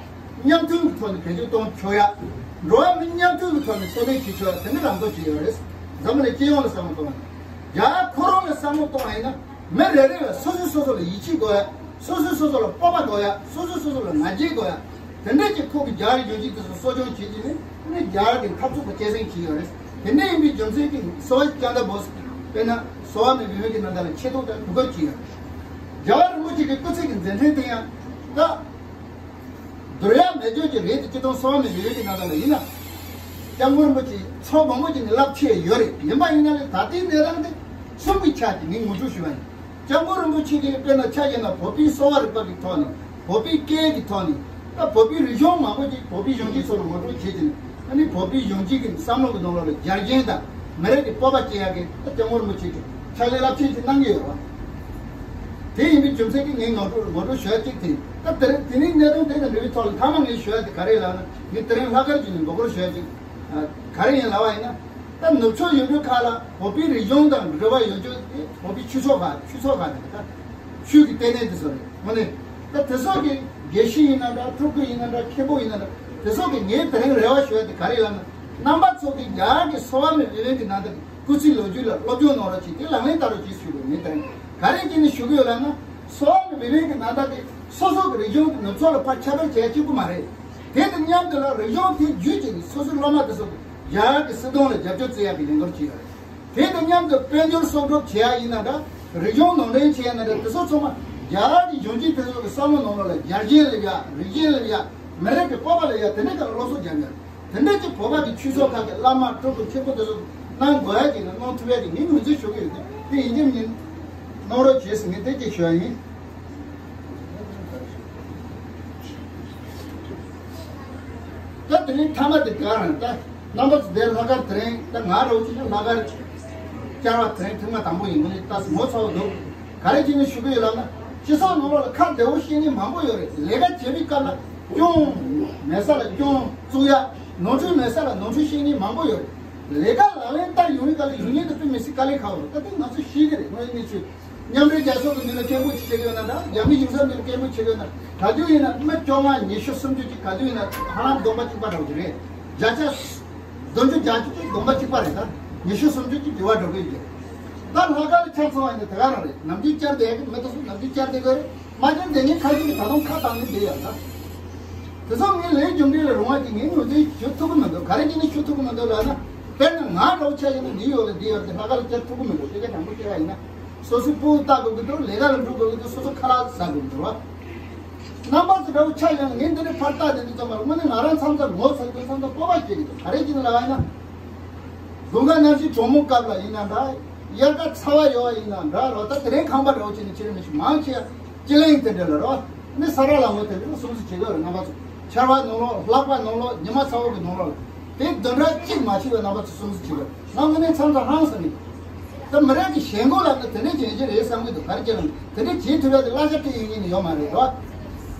མཉམ་མཐུན་གྱི་ཐོག་ནས་བེད་སྤྱོད་གཏོང་ཆོག་ཡ། འགྲོ་བ་མི་མཉམ་མཐུན་གྱི་ཐོག་ནས་གསོ་སྐྱོང་བྱེད་ཆོག་ཡ། དེ་འདྲ་ལམ་སྟོན་བྱས་ཡོད་རེད། འཛམ་བུ་གླིང་སྤྱི་ཡོངས་ལ་བསམ་བློ་གཏོང་བ་ཡིན། རྒྱ་གར་ཁོ་རང་ལ་བསམ་བློ་གཏོང་བ་ཡིན་ན། མི་རེ་རེ་ལ་སོ་སོས་སོ་སོ་ལ་ཡིད་ཆེས་དགོས་ཡ། སོ་སོས་སོ་སོ་ལ་སྤོབས་པ་དགོས་ཡ། སོ་སོས་སོ་སོ་ལ་ང་རྒྱལ་དགོས་ཡ། དེ་འདྲས་ཀྱི་ཁོག་གི་རྒྱ་གར་གཞོན་སྐྱེས་དེ་ཚོ་གསོ་སྐྱོང་བྱེད་ཀྱི་ནི་ནི་རྒྱ་གར་གྱི་འཐབ་རྩོད་པ་སྐྱེད་སྲིང་བྱེད་ཡོད་རེད། དེ་འདྲས་ཡིན་པའི་རྒྱུ་མཚན་གྱིས་སོ་བ་ཅན་དྲ་བྷོ་སི། དཔེར་ན་སོ་བ་མི་བི་བེ་ཀ་ནན་ད་ལ་ཆེ་མཐོང་དང་གུས་བཀུར་བྱེད་ཡོད། རྒྱལ་བ་རིན་པོ་ཆེ་གི་སྐུ་ཚེ་གི་མཛད་འཕྲིན་དེ་ཡང་ད། བསྡུར་ཡ་མེད་རྒྱུ་ཅིག་རེད་དེ། སྤྱིར་བཏང་སོ་བ་མི་བི་བེ་ཀ་ནན་ད་ལ་ཡིན་ན། སྐྱབས་མགོན་རིན་པོ་ཆེ་ཚོགས་མང་པོ་ཅིག་ནས་རླབས་ཆེ་ཡོད་རེད། ཡིན་པ་ཡིན་ན་ལས་ད་ལྟའི་གནས་སྟངས་དེ་གསུམ་གྱི་ཆ་ཅིག་ངས་ངོ་སྤྲོད་ཞུ་བ་ཡིན། སྐྱབས་མགོན་རིན་པོ་ཆེ་གིས་དཔེར་ན་ཆ་བཞག་ན་བོད་པའི་གསོ་བ་རིག་པ་གི་ཐོག་ནས། བོད་པའི་སྐད་ཀྱི་ཐོག་ནས། ད་བོད་པའི་རིག་གཞུང་མང་པོ་ཅིག་བོད་པའི་གཞོན་སྐྱེས་ཚོ་ལ་ངོ་སྤྲོད་བྱེད་ཀྱི་ནས། ཨ་ནི་བོད་པའི་གཞོན་སྐྱེས་ཀྱི་བསམ་བློ་གི་ནང་ལོགས་ལ་ཡར་རྒྱས་དང་མི་རིགས་ཀྱི་སྤོབས་པ་སྐྱེ་ཡག་གི་ད་སྐྱབས་མགོན་རིན་པོ་ཆེ་གིས་ཕྱག་ལས་རླབས་ཆེན་ཅིག་གནང་གི་ཡོད་པ། དེ་ཡིན་པའི་རྒྱུ་མཚན་གྱིས་ངས་ངོ་སྤྲོད་ངོ་སྤྲོད་ཞུ་ཡ་གཅིག་དེ་ཡིན། ད་དེ་རིང་དེ་རིང་གནད་དོན་དེ་དང་འབྲེལ་བའི་ཐོག་ལ་མཐའ་མ་ངས་ཞུ་ཡ་དེ་ག་རེ་ལབ་ན། ངས་དེ་རིང་ལྷག་དཀར་གྱི་ནས་འབོད་སྐུལ་ཞུ་ཡ་གཅིག་ག་རེ་ཡིན་ལབ་པ་ཡིན་ན། ད་ནུབ་ཕྱོགས་ཡུལ་གྲུ་ཁག་ལ་བོད་པའི་རིག་གཞུང་དང་འབྲེལ་བ་ཡོད་རྒྱུ་དེ་བོད་པའི་ཆོས་ཚོགས་ཁག་ཆོས་ཚོགས་ཁག་དེ་ད་ཆོས་ཀྱི་ལྟེ་གནས་དེ་ཚོ་རེད། དངོས་གནས་ད་དེ་ཚོ་གི་དགེ་བཤེས་ཡིན་ན་འདྲ། སྤྲུལ་སྐུ་ཡིན་ན་འདྲ། མཁན་པོ་ཡིན་ན་འདྲ། དེ་ཚོ་གི་ངས་དེ་རིང་རེ་བ་ཞུ་ཡ་དེ་ག་རེ་ལབ་ན། རྣམ་པ་ཚོ་གི་རྒྱ་གར་གྱི་སོ་བ་མི་བི་བེ་ཀ་ནན་ད་གི་སྐུ་ཚེའི་ལོ་རྒྱུས་ལ་སློབ་སྦྱོང་གནང་རོགས་བྱེད། དེ་ལག་ལེན་བསྟར་རོགས་བྱེད་ཞུ་དགོས། ངས་དེ་རིང་ག་རེ་བྱས་ནས་ཞུ་གི་ཡོད་ལབ་ན། སོ་བ་མི་བི་བེ་ཀ་ནན་ད་གི་སོ་སོ་གི་རིག་གཞུང་གི་ནུབ་ཕྱོགས་ལ་ཕར་ཁྱབ་སྤེལ་བྱེད་ཡ་གཅིག་པུ་མ་རེད། དེ་དང་མཉམ་དུ་ལ་རིག་གཞུང་དེ་བརྒྱུད་བྱས་ནས་སོ་སོའི་སློབ་མ་དེ་ཚོ་རྒྱ་གར་གྱི་སྲིད་དོན་ལ་རྒྱབ་སྐྱོར་བྱེད་ཡག་གི་ལས་འགུལ་བྱས་ཡོད་རེད། དེ་དང་མཉམ་དུ་དཔལ་འབྱོར་གསོག་སྒྲུབ་བྱེད་ཡག་ཡིན་ན་འདྲ། རིག་གཞུང་ནང་འདྲེན་བྱེད་ཡག་ཡིན་ན་འདྲ། དེ་ཚོ་ཚང་མ་རྒྱ་གར་གྱི་གཞོན་སྐྱེས་དེ་ཚོ་གི་བསམ་བློ་ནང་ལོགས་ལ་ཡར་རྒྱས་སླེབས་ཡག་རིག་གཞས་སླེབས་ཡག་མི་རིགས་ཀྱི་སྤོབས་པ་སླེབས་ཡག་དེ་འདྲ་གི་སློབ་གསོ་རྒྱབ་ཡག་དེ་འདྲ་གྱི་བོད་པ་གི་ཆོས་ཚོགས་ཁག་གི་བླ་མ། སྤྲུལ་སྐུ། མཁན་པོ་དེ་ཚོ་གནང་དགོས་ཡག་གི་ནི་གནང་ཐུབ་ཡག་གི་ངས་ངོས་འཛིན་ཞུ་གི་ཡོད། དེ་ཡིན་གཅིག་མིན་གནང་རོགས་བྱེད་ཟེར་ངས་དེ་གཅིག་ཞུ་ཡག་ཡིན། ད་དེ་རིང་མཐའ་མ་དེ་ག་རང་ད་རྣམ་པ་ཚོ་དེ་ལྷག་དཀར་དེ་རིང་ད་ང་རོགས་ཅིག་ལྷག་དཀར་བཅར་བ་དེ་རིང་ཐེངས་མ་དང་པོ་ཡིན། ངོ་ནས་ད་ངོ་ཚ་བོ་འདུག་ག་རེ་བྱས་ནས་ཞུ་གི་ཡོད་ལབ་ན། སྤྱི་ཚོགས་ནང་ལོགས་ལ་ཁ་བདེ་བོ་བཤད་མཁན་མང་པོ་ཡོད་རེད། ལས་ཀ་བྱེད་པའི་སྐབས་ལ་སྐྱོན་མེད་ས་ལ་སྐྱོན་བཙུགས་ཡ། ནོར་འཁྲུལ་མེད་ས་ལ་ནོར་འཁྲུལ་བཤད་མཁན་མང་པོ་ཡོད་རེད། ལས་ཀ་ལག་ལེན་བསྟར་ཡོང་བའི་སྐབས་ལ་ཡོང་མཁན་དེ་དཔེ་མི་སྲིད་དཀའ་ལས་ཁག་པོ་རེད། ད་དེ་ང་ཚོས་ཤེས་ཀྱི་རེད། དངོས་ཡོད་གནས་ཚུལ། མཉམ་འབྲེལ་རྒྱལ་ཚོགས་ཀྱི་མདུན་ལ་སྐད་འབོད་ཅིག་བྱེད་ཀྱི་ཡོད་ན་འདྲ། རྒྱ་མི་གཞུང་ཚབ་མདུན་ལ་སྐད་འབོད་བྱེད་ཀྱི་ཡོད་ན། ད་དུང་ཡིན་ན་མི་བཅོ་ལྔ་ཉི་ཤུ་སུམ་ཅུ་ཅིག་ག་དུས་ཡིན་ན་ཧ་ལམ་སྡོམ་པ་གཅིག་པ་འདྲ་བོ་ཅིག་རེད། བརྒྱ་ཆ་བདུན་ཅུ་བརྒྱད་ཅུ་ཅིག་སྡོམ་པ་གཅིག་པ་རེད། ད་ཉི་ཤུ་སུམ་ཅུ་ཅིག་འགྱུར་བ་འགྲོ་གི་ཡོད། ད་ལྷག་དཀར་ལ་ཆ་མཚོན་པ་ཡིན་ན་དེ་ག་རང་རེད། ནམ་རྒྱུན་བཅར་བསྡད་ཡག་གི་མི་དེ་ཚོ་ནམ་རྒྱུན་བཅར་བསྡད་ཀྱི་རེད། མ་བཅར་བསྡད་མཁན་ཁ་ཤས་ཀྱིས་ད་དུང་ཁ་བཏང་ནས་བསྡད་ཡོད་ད། དེ་ཚོ་ངས་ལས་རྒྱུ་འབྲས་ལ་རུང་བ་ཅིག་ངས་ངོས་འཛིན་ཞུ་ཐུབ་ཀྱི་མི་འདུག་ག་རེ་བྱས་ནས་ཞུ་ཐུབ་ཀྱི་མི་འདུག་ལབ་ན། དཔེར་ན་ང་འདྲ་བོ་ཆ་བཞག་ན་འདི་ཡོད་ལ་འདི་ཡོད་དེ་ལྷག་དཀར་ལ་བཅར་ཐུབ་ཀྱི་མི་འདུག་སྐད་ཆ་དྲང་པོ་བཤད་པ་ཡིན་ན། སོ་སོའི་སྤུ་གུ་ལྟ་དགོས་ཀྱི་འདུག་ལས་ཀ་ལ་འགྲོ་དགོས་ཀྱི་འདུག་སོ་སོ་ཁ་ལག་ཟ་དགོས་ཀྱི་འདུག་བ། རྣམ་པ་ཚོ་འདྲ་བོ་ཆ་བཞག་ན་ངས་འདི་ནས་ཕར་ལྟ་བསྡད་དུས་ཙམ་པ་ལ་དངོས་གནས་ང་རང་མཚམས་མཚམས་ངོ་ཚ་དུས་མཚམས་མཚམས་སྤོབས་པ་སྐྱེ་གི་འདུག་ག་རེ་བྱས་ནས་ལབ་ཡིན་ན། དགུན་ཁ་གནམ་གཤིས་གྲང་མོ་སྐབས་ལ་ཡིན་ན་འདྲ། དབྱར་ཁ་ཚ་བ་ཡོད་པ་ཡིན་ན་འདྲ་རོ། ད་དེ་རིང་ཁང་པ་འདྲ་བོ་བྱས་ནས་ཁྱེད་རང་མི་ཞིག་མང་ཆེ་བ་སྤྱི་གླིང་དེ་འདྲ་ལ་རོ། ནི་ས་ར་ལ་ངོ་དེ་འདྲ་སྲུང་བརྩི་བྱེད་དགོས་རེད། རྣམ་པ་ཚོ་ཆར་པ་ནང་ལོགས་ལ། ལྷགས་པ་ནང་ལོགས་ལ། ཉི་མ་ཚ་བོ་གི་ནང་ལོགས་ལ། དེ་བདུན་ཕྲག་གཅིག་མ་ཕྱིན་པ་རྣམ་པ་ཚོ་སྲུང་བརྩི་བྱེད་དགོས་རེད། ང་དངོས་གནས་མཚམས་མཚམས་ཧང་སང་གི། ད་མི་རབས་ཀྱི་ཞེན་ཁོག་ལབ་ན་དེ་འདྲ་བྱེད་ཀྱི་རེད་བསམ་གྱི་འདུག་ག་རེ་བྱས་ན་དེ་འདྲ་བྱེད་ཐུབ་ཡ་དེ་གླ་ཆ་སྤྲད་ཡོང་མཁན་ནི་ཡོད་མ་རེད་རོ།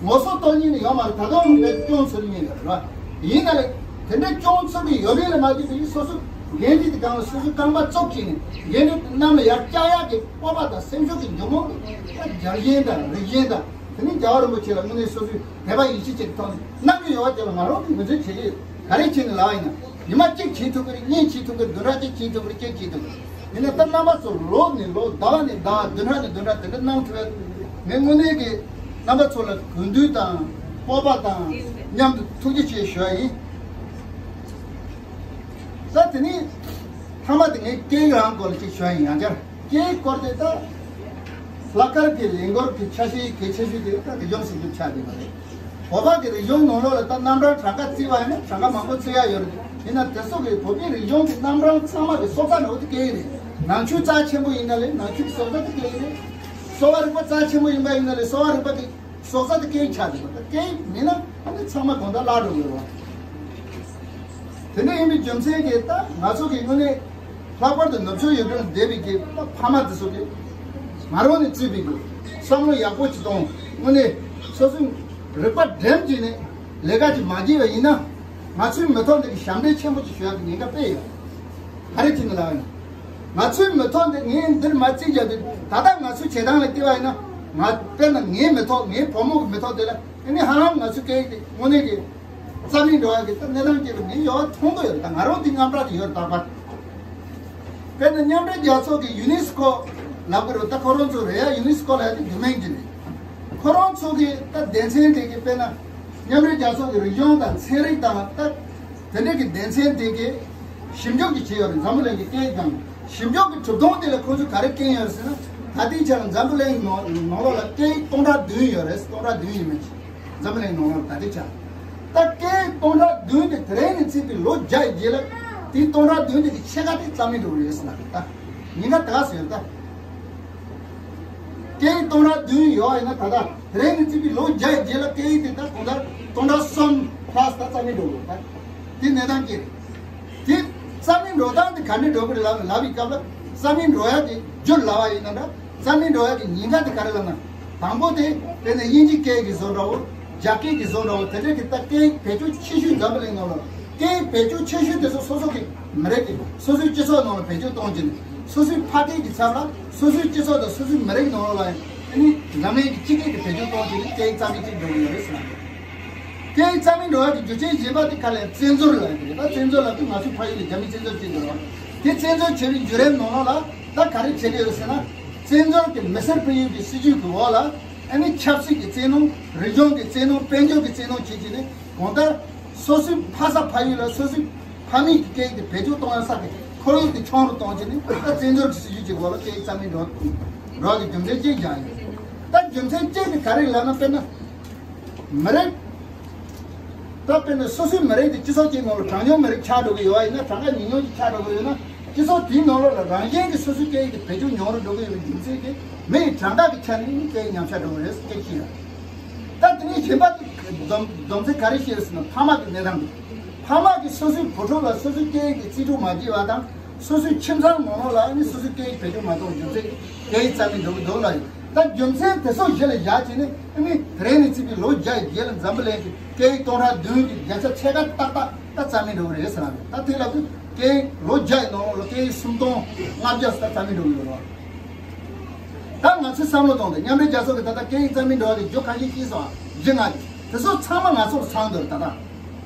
ངོ་སོ་གཏོང་མཁན་ནི་ཡོད་མ་རེད། ད་དུང་ངས་སྐྱོང་ཚུལ་མིན་ཡོད་རེད། ཡིན་ན་ལས་དེ་འདྲ་སྐྱོང་ཚུལ་གྱི་ཡོད་མེད་ལ་མ་ལྟོས་པའི་སོ་སོ་འགན་འཁྲི་དེ་སྒང་ལ་སོ་སོའི་རྐང་པ་བཙུགས་བྱས་ནས་འགན་འཁྲི་དེ་གནམ་ལ་ཡར་བཀྱག་ཡག་གི་སྤོབས་པ་དང་སེམས་ཤུགས་ཀྱི་འཇོན་མོ་རྒྱལ་ཞེན་དང་རིགས་ཞེན་དང་། དེ་ནི་རྒྱལ་བ་རིན་པོ་ཆེ་ལ་དངོས་གནས་སོ་སོའི་དད་པ་ཡིད་ཆེས་བྱེད་ཀྱི་ཐོག་ནས་གནང་གི་ཡོད་པ་དེ་ལ་ང་རང་གིས་ངོས་འཛིན་བྱེད་ཀྱི་ཡོད། ག་རེ་བྱས་ནས་ལབ་ཡིན་ན། ཉི་མ་གཅིག་བྱེད་ཐུབ་ཀྱི་རེད། གཉིས་བྱེད་ཐུབ་ཀྱི་རེད། བདུན་ཕྲག་གཅིག་བྱེད་ཐུབ་ཀྱི་རེད། གཅིག་བྱེད་ཐུབ་ཀྱི་རེད། ཡིན་ན་ད་རྣམ་པ་ཚོ་ལོ་ནས་ལོ། ཟླ་བ་ནས་ཟླ་བ། བདུན་ཕྲག་ནས་བདུན་ཕྲག་དེ་འདྲ་གནང་ཐུབ་ཡ། ངས་དངོས་གནས་ཀྱི་རྣམ་པ་ཚོ་ལ་གུས་འདུད་དང་སྤོབས་པ་དང་མཉམ་དུ་ཐུགས་རྗེ་ཆེ་ཞུ་ཡ་ཡིན། ད་དེ་ནས་མཐའ་མ་དེ་ངས་སྐད་ཡིག་རང་སྐོར་ལ་གཅིག་ཞུ་ཡ་ཡིན། ཡང་བསྐྱར་སྐད་ཡིག་སྐོར་དེ་ད་ལྷག་དཀར་གྱི་ལས་འགུལ་གྱི་ཆ་ཤས་གལ་ཆེ་ཤོས་དེ་ད་རིག་གཞུང་སྲུང་སྐྱོབ་ཆགས་བསྡད་པ་རེད། བོད་པ་གི་རིག་གཞུང་ནང་ལོགས་ལ་ད་རྣམ་གྲངས་གྲངས་ཀ་བརྩི་བ་ཡིན་ན་གྲངས་ཀ་མང་པོ་བརྩི་ཡ་ཡོད་རེད། ཡིན་ན་དེ་ཚོ་གི་བོད་པའི་རིག་གཞུང་གི་རྣམ་གྲངས་ཚང་མ་གི་སྲོག་རྩ་ནང་དུ་སྐད་ཡིག་རེད། ནང་ཆོས་རྩ་ཆེན་པོ་ཡིན་ན་ལས་ནང་ཆོས་ཀྱི་སྲོག་རྩ་དེ་སྐད་ཡིག་རེད། གསོ་བ་རིག་པ་རྩ་ཆེན་པོ་ཡིན་པ་ཡིན་ན་ལས་གསོ་བ་རིག་པ་གི་སྲོག་རྩ་དེ་སྐད་ཡིག་ཆགས་འདུག་པ། ད་སྐད་ཡིག་མེད་ན་ཨ་ནི་ཚང་མ་གང་ལྟར་བརླག་འགྲོ་གི་རེད་བ། དེ་འདྲ་ཡིན་པའི་རྒྱུ་མཚན་གྱིས་ད་ང་ཚོ་གི་དངོས་གནས་ལྷག་པར་དུ་ནུབ་ཕྱོགས་ཡུལ་གྲུ་ལ་བསྡད་པའི་གི་ད་ཕ་མ་དེ་ཚོ་གིས་ང་རང་ནས་བརྩིས་པའི་གི་བསམ་བློ་ཡག་པོ་ཅིག་གཏོང་། དངོས་གནས་སོ་སོའི་རིག་པ་སྒྲིམ་གྱིས་ནས་ལས་ཀ་ཅིག་མ་བྱས་པ་ཡིན་ན། ང་ཚོའི་མི་ཐོག་འདི་གི་ཞབས་འདྲེན་ཆེན་པོ་ཅིག་ཞུ་ཡག་གི་ཉེན་ཁ་དཔེ་ཡོད། ག་རེ་བྱས་ནས་ལབ་ཡིན། ང་ཚོའི་མི་ཐོག་འདི་ངས་འདིར་མ་བརྩིས་བཞག་དུས་ད་ལྟ་ང་ཚོའི་བྱེད་སྟངས་ལ་བལྟས་པ་ཡིན་ན། ང་དཔེར་ན་ངའི་མི་ཐོག་ངའི་བུ་མོ་གི་མི་ཐོག་དེ་ལ་ཨ་ནི་ཧ་ལམ་ང་ཚོའི་སྐད་ཡིག་དེ་དངོས་གནས་ཀྱི་རྩ་མེད་འགྲོ་ཡག་གི་ད་གནས་སྟངས་སྐྱེས་པ་ངས་ཡོད་མཐོང་གི་ཡོད། ད་ང་རང་དེ་དངངས་སྐྲག་དེ་ཡོད་རེད་རྟག་པར། དཔེར་ན་མཉམ་འབྲེལ་རྒྱལ་ཚོགས་ཀྱི་ཡུ་ནེ་སི་ཀོ་ལབ་ཀྱི་རེད། ད་ཁོ་རང་ཚོ་རེད་ཡ། ཡུ་ནེ་སི་ཀོ་ལབ་ཡ་དེ་རྒྱུ་མིང་ཅིག་རེད། ཁོ་རང་ཚོ་གི་ད་སྡེ་ཚན་དེ་གི་དཔེར་ན་མཉམ་འབྲེལ་རྒྱལ་ཚོགས་ཀྱི་རིག་གཞུང་དང་ཚན་རིག་དང་ད་དེ་འདྲ་གི་སྡེ་ཚན་དེ་གི་ཞིབ་འཇུག་ཅིག་བྱས་ཡོད་རེད། འཛམ་བུ་གླིང་གི་སྐད་ཡིག་དང་ཞིབ་འཇུག་གི་གྲུབ་དོན་དེ་ལ་ཁོ་ཚོས་ག་རེ་བསྐྱོན་ཡོད་རེད་ཟེར་ན། ད་ལྟའི་ཆར་འཛམ་བུ་གླིང་ནང་ནང་ལོགས་ལ་སྐད་ཡིག་སྟོང་ཕྲག་བདུན་ཡོད་རེད། སྟོང་ཕྲག་བདུན་ཡིན་མིན་ཅིག་འཛམ་བུ་གླིང་ནང་ལོགས་ལ་ད་ལྟའི་ཆར། ད་སྐད་ཡིག་སྟོང་ཕྲག་བདུན་དེ་དེ་རིང་ནས་བརྩིས་པའི་ལོ་བརྒྱ་ཡི་རྗེས་ལ་དེའི་སྟོང་ཕྲག་བདུན་དེ་གི་ཕྱེད་ཀ་དེ་རྩ་མེད་འགྲོ་གི་རེད་ཟེར་ལབ་རེད། ད་ཉེན་ཁ་ད་ག་ཟེར་ད། སྐད་ཡིག་སྟོང་ཕྲག་བདུན་ཡོད་ཡིན་ན་ད་ལྟ་དེ་རིང་ནས་བརྩིས་པའི་ལོ་བརྒྱ་ཡི་རྗེས་ལ་སྐད་ཡིག་དེ་ད་གང་ལྟར་སྟོང་ཕྲག་གསུམ་ལྷག་ད་རྩ་མེད་འགྲོ་གི་རེད། ད་དེ་གནས་སྟངས་སྐྱེས་རེད། དེ་རྩ་མེད་འགྲོ་སྟངས་དེ་ག་འདྲ་འགྲོ་གི་རེད་ལབ་ལབ་པའི་སྐབས་ལ་རྩ་མེད་འགྲོ་ཡ་དེ་རྒྱུ་ལབ་པ་ཡིན་ན་འདྲ། རྩ་མེད་འགྲོ་ཡ་གི་ཉེན་ཁ་དེ་ག་རེ་ལབ་ན། དང་པོ་དེ་དཔེར་ན་དབྱིན་ཇི་སྐད་ཀྱི་བཟོ་འདྲ་བོ། རྒྱ་སྐད་ཀྱི་བཟོ་འདྲ་བོ། དེ་འདྲ་གི་ད་སྐད་ཡིག་བེད་སྤྱོད་ཆེ་ཤོས་འཛམ་བུ་གླིང་ནང་ལ་སྐད་ཡིག་བེད་སྤྱོད་ཆེ་ཤོས་དེ་ཚོ་སོ་སོ་གི་མི་རིགས་ཀྱི་སོ་སོའི་སྤྱི་ཚོགས་ནང་ལ་བེད་སྤྱོད་གཏོང་གི་ནས་སོ་སོའི་ཕ་སྐད་ཀྱི་ཚབ་ལ་སོ་སོའི་སྤྱི་ཚོགས་དང་སོ་སོའི་མི་རིགས་ནང་ལ་ཨ་ནི་འཛམ་གླིང་གི་སྤྱི་སྐད་ཀྱི་བེད་སྤྱོད་གཏོང་གི་ནས་སྐད་ཡིག་རྩ་མེད་ཅིག་འགྲོ་གི་ཡོད་རེད་ཟེར་ན། སྐད་ཡིག་རྩ་མེད་འགྲོ་ཡག་གི་རྒྱུ་རྐྱེན་གཞན་པ་དེ་ག་ལ་བཙན་འཛུལ་ལབ་ཀྱི་རེད། ད་བཙན་འཛུལ་ལབ་དུས་ང་ཚོའི་ཕ་ཡུལ་ལ་རྒྱ་མིས་བཙན་འཛུལ་བྱས་ཡོད་རེད། དེ་བཙན་འཛུལ་བྱས་པའི་བརྒྱུད་རིམ་ནང་ལོགས་ལ་ད་ག་རེ་བྱེད་ཀྱི་ཡོད་ཟེར་ན། བཙན་འཛུལ་གྱི་མི་སེར་སྤེལ་ཡུལ་གྱི་སྲིད་ཇུས་ཀྱི་འོག་ལ་ཨ་ནི་ཆབ་སྲིད་ཀྱི་བཙན་གནོན། རིག་གཞུང་གི་བཙན་གནོན། དཔལ་འབྱོར་གྱི་བཙན་གནོན་བྱེད་ཀྱི་ནི་གང་ལྟར་སོ་སོའི་ཕ་ས་ཕ་ཡུལ་ལ་སོ་སོའི་ཕ་མེས་ཀྱི་སྐད་ཡིག་དེ་བེད་སྤྱོད་གཏོང་ཡ་ས་གི་ཁོར་ཡུག་དེ་ཆུང་རུ་གཏོང་བྱས་ནས་ད་བཙན་འཛུལ་གྱི་སྲིད་ཇུས་ཀྱི་འོག་ལ་སྐད་ཡིག་རྩ་མེད་འགྲོ་འགྲོ་གི་རྒྱུ་མཚན་གཅིག་ཀྱང་ཡིན། ད་རྒྱུ་མཚན་གཅིག་དེ་ག་རེ་ལབ་ན་དཔེར་ན། མི་རིགས། ད་དཔེར་ན་སོ་སོའི་མི་རིགས་དེ་སྤྱི་ཚོགས་གཅིག་ནང་ལ་གྲངས་ཉུང་མི་རིགས་ཆགས་འགྲོ་གི་ཡོད་པ་ཡིན་ན། གྲངས་ཀ་ཉུང་ཉུང་ཅིག་ཆགས་འགྲོ་གི་ཡོད་ན། སྤྱི་ཚོགས་དེའི་ནང་ལོགས་ལ་རང་བཞིན་གྱིས་སོ་སོའི་སྐད་ཡིག་དེ་བེད་སྤྱོད་ཉུང་རུ་འགྲོ་གི་ཡོད་པའི་རྒྱུ་མཚན་གྱིས་མི་ཡི་གྲངས་ཀ་གི་ཆ་ནས་སྐད་ཡིག་ཉམས་ཆག་འགྲོ་གི་རེད་ཟེར་སྐད་ཆ་ཡོད། ད་དེ་ནས་གཞན་པ་དེ་སྡོམ་སྡོམ་ཚིག་ག་རེ་བཤད་ཟེར་ན་ཕ་མ་གི་གནས་སྟངས་དེ། ཕ་མ་གིས་སོ་སོའི་བུ་ཕྲུག་ལ་སོ་སོའི་སྐད་ཡིག་དེ་རྩིས་སྤྲོད་མ་བྱས་པ་དང་། སོ་སོའི་ཁྱིམ་ཚང་ནང་ལོགས་ལ་ནི་སོ་སོའི་སྐད་ཡིག་བེད་སྤྱོད་མ་གཏོང་རྒྱུ་མཚན་སྐད་ཡིག་རྩ་མེད་འགྲོ་གི་འདུག་ལབ་ཡོད། ད་རྒྱུ་མཚན་དེ་ཚོ་གཞི་ལ་བཞག་བྱས་ནས་ཨ་ནི་དེ་རིང་ནས་བརྩིས་པའི་ལོ་བརྒྱ་ཡི་རྗེས་ལ་འཛམ་བུ་གླིང་གི་སྐད་ཡིག་སྟོང་ཕྲག་བདུན་གྱི་བརྒྱ་ཆ་ཕྱེད་ཀ་ཏག་ཏག་ད་རྩ་མེད་འགྲོ་གི་རེད་ཟེར་ལབ་ཡོད། ད་དེ་ལབ་དུས་སྐད་ཡིག་ལོ་བརྒྱ་ཡི་ནང་ལོགས་ལ་སྐད་ཡིག་སུམ་སྟོང་ལྔ་བརྒྱ་ཙམ་རྩ་མེད་འགྲོ་གི་ཡོད་རེད། ད་ང་ཚོས་བསམ་བློ་གཏོང་དུས་མཉམ་འབྲེལ་རྒྱལ་ཚོགས་ཀྱིས་ད་ལྟ་སྐད་ཡིག་རྩ་མེད་འགྲོ་བ་དེ་རྒྱུ་གང་ཞིག་ཤེས་སོང་ཨ། རྒྱུ་ང་དེ་ཚོ་ཚང་མ་ང་ཚོར་ཚང་འདུག་ད་ལྟ།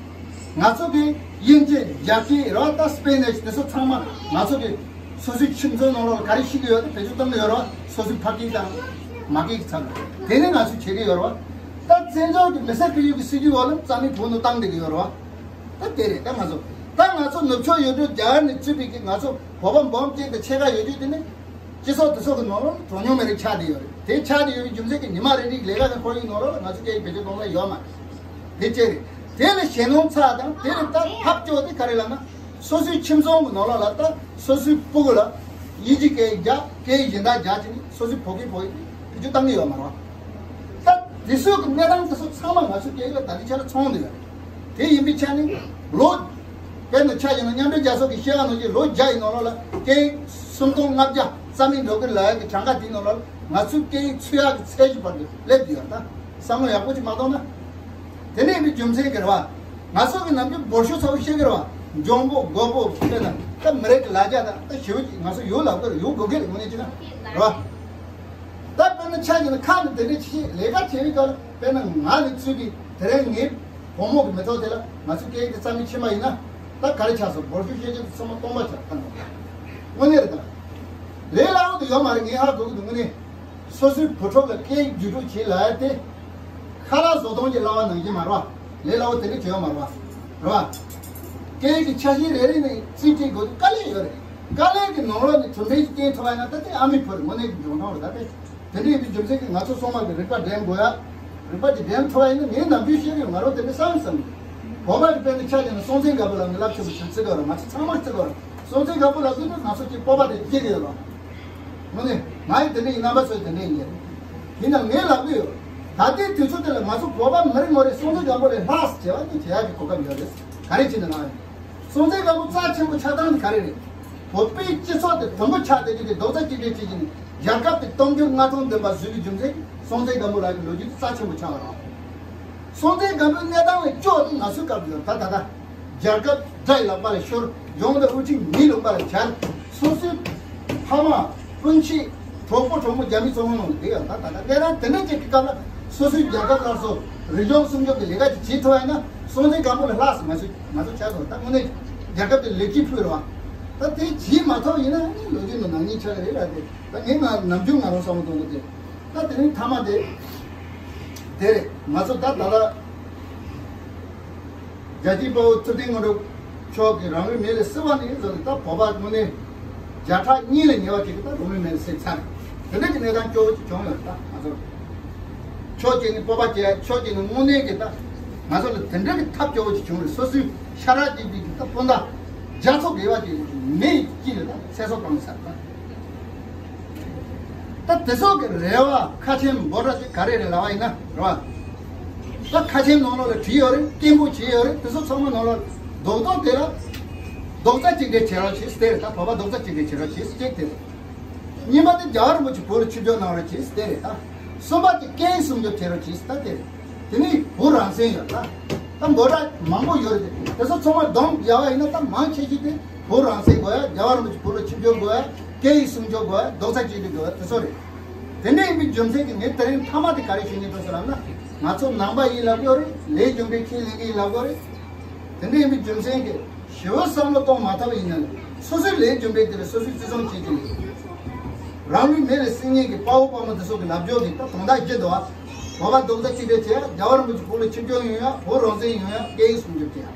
ང་ཚོ་གི་དབྱིན་ཇི། རྒྱ་སྐད་རེད་བ། ད་སྤེ་ནེ་ཤི་དེ་ཚོ་ཚང་མ་ང་ཚོ་གི་སོ་སོའི་ཁྱིམ་ཚང་ནང་ལོགས་ལ་ག་རེ་ཤེས་ཀྱི་ཡོད་དེ་བེད་སྤྱོད་གཏོང་གི་ཡོད་རེད་བ། སོ་སོའི་ཕ་སྐད་དང་མ་སྐད་ཀྱི་ཚབ་ལ་དེ་ནི་ང་ཚོས་བྱེད་ཀྱི་ཡོད་རེད་བ། ད་བཙན་བྱོལ་གྱི་མི་སེར་སྤེལ་ཡུལ་གྱི་སྲིད་ཇུས་འོག་ལ་རྩ་མེད་བུ་ནུ་བཏང་བསྡད་ཀྱི་ཡོད་རེད་བ། ད་དེ་རེད། ད་ང་ཚོ་ད་ང་ཚོ་ནུབ་ཕྱོགས་ཡུལ་གྲུ་རྒྱ་གར་ནས་བཙུགས་པའི་གི་ང་ཚོ་བོད་པ་འབུམ་གཅིག་དང་ཕྱེད་ཀ་ཡོད་རྒྱུ་དེ་ནི། སྤྱི་ཚོགས་དེ་ཚོ་གི་ནང་ལོགས་གྲངས་ཉུང་མི་རིགས་ཆགས་བསྡད་ཡོད་རེད། དེ་ཆགས་བསྡད་ཡོད་པའི་རྒྱུ་མཚན་གྱིས་ཉི་མ་རེ་རེའི་ལས་ཀ་གི་ཁོར་ཡུག་ནང་ལོགས་ལ་ང་ཚོ་སྐད་ཡིག་བེད་སྤྱོད་གཏོང་ས་ཡོད་མ་རེད། དེ་གཅིག་རེད། དེ་ལས་ཞེད་སྣང་ཚ་དང་དེ་ལས་ད་ཐབས་སྐྱོ་དེ་ག་རེ་ལབ་ན། སོ་སོའི་ཁྱིམ་ཚང་གི་ནང་ལོགས་ལ་ད་སོ་སོའི་སྤུ་གུ་ལ་དབྱིན་ཇི་སྐད་ཡིག་རྒྱག་སྐད་ཡིག་གཞན་དག་རྒྱག་བྱས་ནས་སོ་སོའི་བོད་སྐད་བོད་ཡིག་བེད་སྤྱོད་གཏོང་གི་ཡོད་མ་རེད། ད་དེ་ཚོ་གི་གནས་སྟངས་དེ་ཚོ་ཚང་མ་ང་ཚོའི་སྐད་ཡིག་ལ་ད་ལྟའི་ཆ་ལ་ཚང་བསྡད་ཡོད་རེད། དེ་ཡིན་པའི་ཆ་ནས་ལོ། དཔེར་ན་ཆ་བཞག་ན་མཉམ་འབྲེལ་རྒྱལ་ཚོགས་ཀྱི་བཤད་པ་ནང་བཞིན་ལོ་བརྒྱ་ཡི་ནང་ལོགས་ལ་སྐད་ཡིག་སུམ་སྟོང་ལྔ་བརྒྱ་རྩ་མེད་འགྲོ་གི་ལབ་ཡག་གི་གྲངས་ཀ་དེའི་ནང་ལོགས་ལ་ང་ཚོའི་སྐད་ཡིག་ཚུད་ཡག་གི་ཚད་གཞི་བར་དུ་སླེབས་ཀྱི་ཡོད་རེད་ད། བསམ་བློ་ཡག་པོ་ཅིག་མ་གཏོང་ན། དེ་ནས་མི་རྒྱུ་མཚན་གྱིས་རེད་བ། ང་ཚོ་གི་ནམ་རྒྱུན་འབོར་ཤོག་ཚ་བོ་བཤད་ཀྱི་རེད་བ། འཇོན་པོ་རྒོད་པོ་བཤད་ན་ད་མི་རིགས་ཀྱི་ལ་རྒྱ་དང་ད་ཞི་བ་ཅིག་ང་ཚོ་ཡོད་ལབ་ཀྱི་རེད། ཡོད་དགོས་ཀྱི་རེད། དངོས་གནས་བྱས་ན་རེད་བ། ད་དཔེར་ན་ཆ་བཞག་ན་ཁ་ནས་དེ་འདྲས་བྱེད་ལས་ཀ་བྱེད་པའི་སྐབས་ལ་དཔེར་ན་ང་ནི་ཚུལ་གྱིས་དེ་རིང་ངའི་བུ་མོ་གི་མི་ཐོག་དེ་ལ་ང་ཚོ་སྐད་ཡིག་དེ་རྩ་མེད་ཕྱིན་པ་ཡིན་ན་ད་ག་རེ་ཆགས་སོང་། འབོར་ཤོག་བཤད་རྒྱུ་དེ་ཚང་མ་སྟོང་པ་ཆགས་ཁ་ནོ། དངོས་གནས་རེད་ད། ལས་སླ་བོ་དེ་ཡོད་མ་རེད། ངས་ཧ་གོ་གི་འདུག་དངོས་གནས། སོ་སོའི་བུ་ཕྲུག་ལ་སྐད་ཡིག་བརྒྱུད་སྤྲོད་བྱེད་ལབ་ཡ་དེ། ཁ་ལག་བཟོ་སྟངས་ཀྱི་བསླབ་པ་ནང་བཞིན་མ་རེད་བ། ལས་སླ་བོ་དེ་འདྲ་བྱེད་ཡ་མ་རེད་བ། རེད་བ། སྐད་ཡིག་གི་ཆ་ཤས་རེ་རེ་ནས་རྩིས་སྤྲད་དགོས་དུས་དཀའ་ལས་ཡོད་རེད། དཀའ་ལས་ཀྱི་ནང་ལོགས་ནས་གྲུབ་འབྲས་ཅིག་སྐྱེལ་ཐུབ་པ་ཡིན་ན་ད་དེ་ཨ་མའི་བུ་རེད། དངོས་གནས་ཀྱི་འབྱུང་སྟངས་རེད་ད་དེ། དེ་འདྲ་ཡིན་པའི་རྒྱུ་མཚན་གྱིས་ང་ཚོ་སོང་མ་གི་རིག་པ་འགྲེམ་དགོས་ཡ། རིག་པ་དེ་འགྲེམ་ཐུབ་པ་ཡིན་ན་ངའི་ནམ་རྒྱུན་བཤད་ཀྱི་ཡོད། ང་རང་དེ་འདྲ་བསམ་བསམ་གི། བོད་པ་གི་དཔེར་ན་ཆ་བཞག་ན་སྲོང་བཙན་སྒམ་པོ་ལབ་ནས་རླབས་ཆེན་པོ་ཞིག་བརྩི་གི་ཡོད་རེད། ང་ཚོ་ཚང་མ་བརྩི་གི་ཡོད་རེད། སྲོང་བཙན་སྒམ་པོ་ལབ་དུས་ད་ང་ཚོ་གཅིག་སྤོབས་པ་དེ་སྐྱེ་གི་ཡོད་རེད། དངོས་གནས་ང་ཡི་དེ་འདྲ་ཡིན། རྣམ་པ་ཚོ་ཡི་དེ་འདྲ་ཡིན། ཡིན་ན་ངས་ལབ་གི་ཡོད། ད་ལྟའི་དུས་ཚོད་དེ་ལ་ང་ཚོ་བོད་པ་མི་རེ་ངོ་རེ་སྲོང་བཙན་སྒམ་པོ་ལས་ལྷག་བྱ་བ་དེ་བྱེད་ཡག་གི་གོ་སྐབས་ཡོད་རེད། ག་རེ་བྱས་ནས་ལབ་ཡོད། སྲོང་བཙན་སྒམ་པོ་རྩ་ཆེན་པོ་ཆགས་སྟངས་དེ་ག་རེ་རེད། བོད་པའི་སྤྱི་ཚོགས་དེ་དུམ་བུ་ཆགས་བསྡད་རྒྱུ་དེ་རྡོག་རྩ་གཅིག་སྒྲིལ་བྱེད་ཀྱི་ནི་རྒྱལ་ཁབ་དེ་སྟོབས་འབྱོར་མངའ་ཐང་ལྡན་པ་བཟོ་རྒྱུའི་རྒྱུ་མཚན་སྲོང་བཙན་སྒམ་པོ་ལགས་ཀྱི་ལོ་རྒྱུས་དེ་རྩ་ཆེན་པོ་ཆགས་པ་རེད། སྲོང་བཙན་སྒམ་པོའི་གནས་སྟངས་ལས་སྐྱོ་དེ་ང་ཚོའི་སྐབས་ཡོད་ད་ད་ལྟ། རྒྱལ་ཁབ་དགྲ་ཡི་ལག་པ་ལ་ཤོར། ཡོང་འདི་དབུ་ཁྲིད་མིའི་ལུང་པ་ལ་གྱར། སོ་སོའི་ཕ་མ་སྤུན་མཆེད་གྲོགས་པོ་གྲོགས་མོ་རྒྱ་མི་ཚོ་ངོ་ནང་ལ་བསྡད་ཡོད་ད་ད་ལྟ། གནས་སྟངས་དེ་འདྲ་ཅིག་གི་སྐབས་ལ་སོ་སོའི་རྒྱལ་ཁབ་སླར་གསོ་རིག་གཞུང་སྲུང་སྐྱོབ་ཀྱི་ལས་ཀ་ཅིག་བྱེད་ཐུབ་པ་ཡིན་ན་སྲོང་བཙན་སྒམ་པོ་ལས་ལྷག་ཙམ་ང་ཚོ་ང་ཚོ་བྱ་དགོས། ད་དངོས་གནས་རྒྱལ་ཁབ་དེ་ལེགས་སྐྱེས་ཕུལ་རོགས། ད་དེ་བྱེད་མ་ཐུབ་ཡིན་ན་ནི་ལོ་རྒྱུས་ནང་ནག་ཉེས་ཆགས་ཀྱི་རེད་ལ། དེ་ད་ངས་ང་ནམ་རྒྱུན་ང་རང་བསམ་བློ་གཏོང་གི་དེ། ད་དེ་རིང་མཐའ་མ་དེ་དེ་རེད། ང་ཚོ་ད་ད་ལ་རྒྱལ་གཅེས་དཔའ་བོ་ཐུབ་བསྟན་དངོས་གྲུབ་མཆོག་གིས་རང་ལུས་མེ་ལ་བསྲེགས་པ་ནས་བཟུང་ནས་ད་བོད་པ་དངོས་གནས་བརྒྱ་ཕྲག་གཉིས་ལས་ཉེ་བ་ཅིག་གིས་ད་རང་ལུས་མེ་ལ་བསྲེགས་ཚར། དེ་འདྲ་གི་གནས་སྟངས་སྐྱོ་བོ་ཅིག་བྱུང་ཡོད་ད་ང་ཚོར། ཕྱོགས་གཅིག་ནས་སྤོབས་པ་སྐྱེ། ཕྱོགས་གཅིག་ནས་དངོས་གནས་ཀྱི་ད་ང་ཚོ་ལ་དེ་འདྲ་གི་ཐབས་སྐྱོ་བོ་ཅིག་བྱུང་རེད། སོ་སོའི་ཤ་ར་གཅིག་པའི་གི་ད་སྤུན་ཟླ་རྒྱ་མཚོ་བརྒལ་བ་ཅིག་མེ་ཡི་དཀྱིལ་ལ་ད་ཚེ་སྲོག་བཏང་ཚར་ད། ད་དེ་ཚོ་གི་རེ་བ་ཁ་ཆེམས་འབོད་སྒྲ་དེ་ག་རེ་རེད་ལབ་པ་ཡིན་ན་རེད་བ། ད་ཁ་ཆེམས་ནང་ལོགས་ལ་བྲིས་ཡོད་རེད། སྐད་འབོད་བྱས་ཡོད་རེད། དེ་ཚོ་ཚང་མ་ནང་ལོགས་རྡོག་རྡོག་དེ་ལ་རྡོག་རྩ་གཅིག་སྒྲིལ་བྱེད་རོགས་བྱེད་ཟེར་དེ་རེད། ད་བོད་པ་རྡོག་རྩ་གཅིག་སྒྲིལ་བྱེད་རོགས་བྱེད་ཟེར་གཅིག་དེ་རེད། གཉིས་པ་དེ་རྒྱལ་བ་རིན་པོ་ཆེ་བོད་ལ་ཆིབས་བསྒྱུར་གནང་རོགས་བྱེད་ཟེར་དེ་རེད་ད། གསུམ་པ་དེ་སྐད་ཡིག་སྲུང་སྐྱོབ་བྱེད་རོགས་བྱེད་ཟེར་ད་དེ་རེད། དེ་ནས་བོད་རང་བཙན་ཡོད་ལ། ད་འབོད་སྒྲ་མང་པོ་ཡོད་རེད། དེ་ཚོ་ཚང་མ་བསྡོམས་བརྒྱབ་པ་ཡིན་ན་ད་མང་ཆེ་ཤོས་དེ་བོད་རང་བཙན་དགོས་ཡ། རྒྱལ་བ་རིན་པོ་ཆེ་བོད་ལ་ཆིབས་བསྒྱུར་དགོས་ཡ། སྐད་ཡིག་སྲུང་སྐྱོབ་དགོས་ཡ། རྡོག་རྩ་གཅིག་སྒྲིལ་དགོས་ཡ་དེ་ཚོ་རེད། དེ་འདྲ་ཡིན་པའི་རྒྱུ་མཚན་གྱིས་ངས་དེ་རིང་མཐའ་མ་དེ་ག་རེ་ཞུ་སྙིང་འདོད་ཟེར་ལབ་ན། ང་ཚོ་ནང་པ་ཡིན་ལབ་ཀྱི་ཡོད་རེད། ལས་རྒྱུ་འབྲས་ཁས་ལེན་གྱི་ཡིན་ལབ་ཀྱི་ཡོད་རེད། དེ་འདྲ་ཡིན་པའི་རྒྱུ་མཚན་གྱིས་ཞི་བའི་བསམ་བློ་གཏོང་མ་ཐུབ་པ་ཡིན་ན་ལས་སོ་སོའི་ལས་རྒྱུ་འབྲས་དེ་ལ་སོ་སོས་བརྩི་སྲུང་བྱེད་ཀྱི་ཡིན། རང་ལུས་མེ་ལ་བསྲེགས་མཁན་གྱི་དཔའ་བོ་དཔའ་མོ་དེ་ཚོ་གི་ལབ་སྦྱོར་གྱི་ད་དོན་དག་བརྗེད་འདུག་ཨ། བོད་པ་རྡོག་རྩ་གཅིག་སྒྲིལ་བྱེད་ཡ། རྒྱལ་བ་རིན་པོ་ཆེ་བོད་ལ་ཆིབས་བསྒྱུར་ཡོང་ཡ། བོད་རང་བཙན་ཡོང་ཡ། སྐད་ཡིག་སྲུང་སྐྱོབ་བྱེད་ཡ།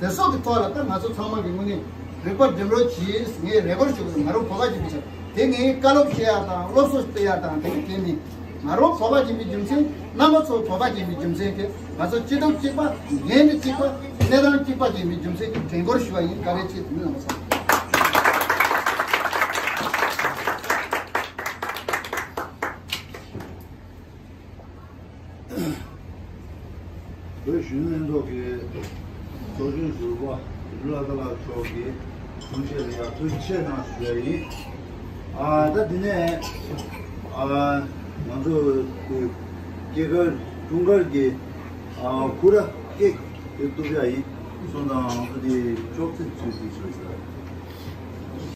དེ་སོགས་ཀྱི་ཐོག་ལ་ད་ང་ཚོ་ཚང་མ་གི་ངོས་ནས་རིག་པ་སྒྲིམ་རོགས་གྱིས། ངས་རེ་སྐུལ་ཞུ་གི་ཡོད། ང་རང་བོད་པ་ཅིག་ཡིན་ཙང་དེ་ངས་བཀའ་སློབ་བཤད་ཡ་དང་སློབ་གསོ་སྤེལ་ཡ་དང་དེ་གི་དེ་ནི་ང་རང་བོད་པ་ཡིན་པའི་རྒྱུ་མཚན། རྣམ་པ་ཚོ་བོད་པ་ཡིན་པའི་རྒྱུ་མཚན་གྱིས་ང་ཚོ་སྤྱི་སྟོབས་གཅིག་པ། འགན་འཁྲི་གཅིག་པ། གནས་སྟངས་གཅིག་པ་ཡིན་པའི་རྒྱུ་མཚན་གྱིས་དྲན་སྐུལ་ཞུ་བ་ཡིན། བཀའ་དྲིན་ཆེ། དེ་ནི་རྣམ་པ་ཚོ། བོད་གཞོན་ནུ་ལྷན་ཚོགས་ཀྱི་ཚོགས་གཞོན་ཟུར་པ་བློ་བདེ་ལགས་མཆོག་གིས་གསུང་བཤད་ལ་ཡར་ཐུགས་རྗེ་ཆེ་གནང་ཞུ་ཡ་ཡིན། ཨ་ད་འདི་ནས་ཨ་ང་ཚོ་སྐྱེས་སྐར་འཁྲུངས་སྐར་གྱི་ཨ་སྐུ་ར་ཀེག་དེ་གཏུབ་ཡ་ཡིན་གསུངས་དང་། ཨ་དེ་ཅོག་ཙེ་ཚུད་དེ་ཞུ་ཟེར།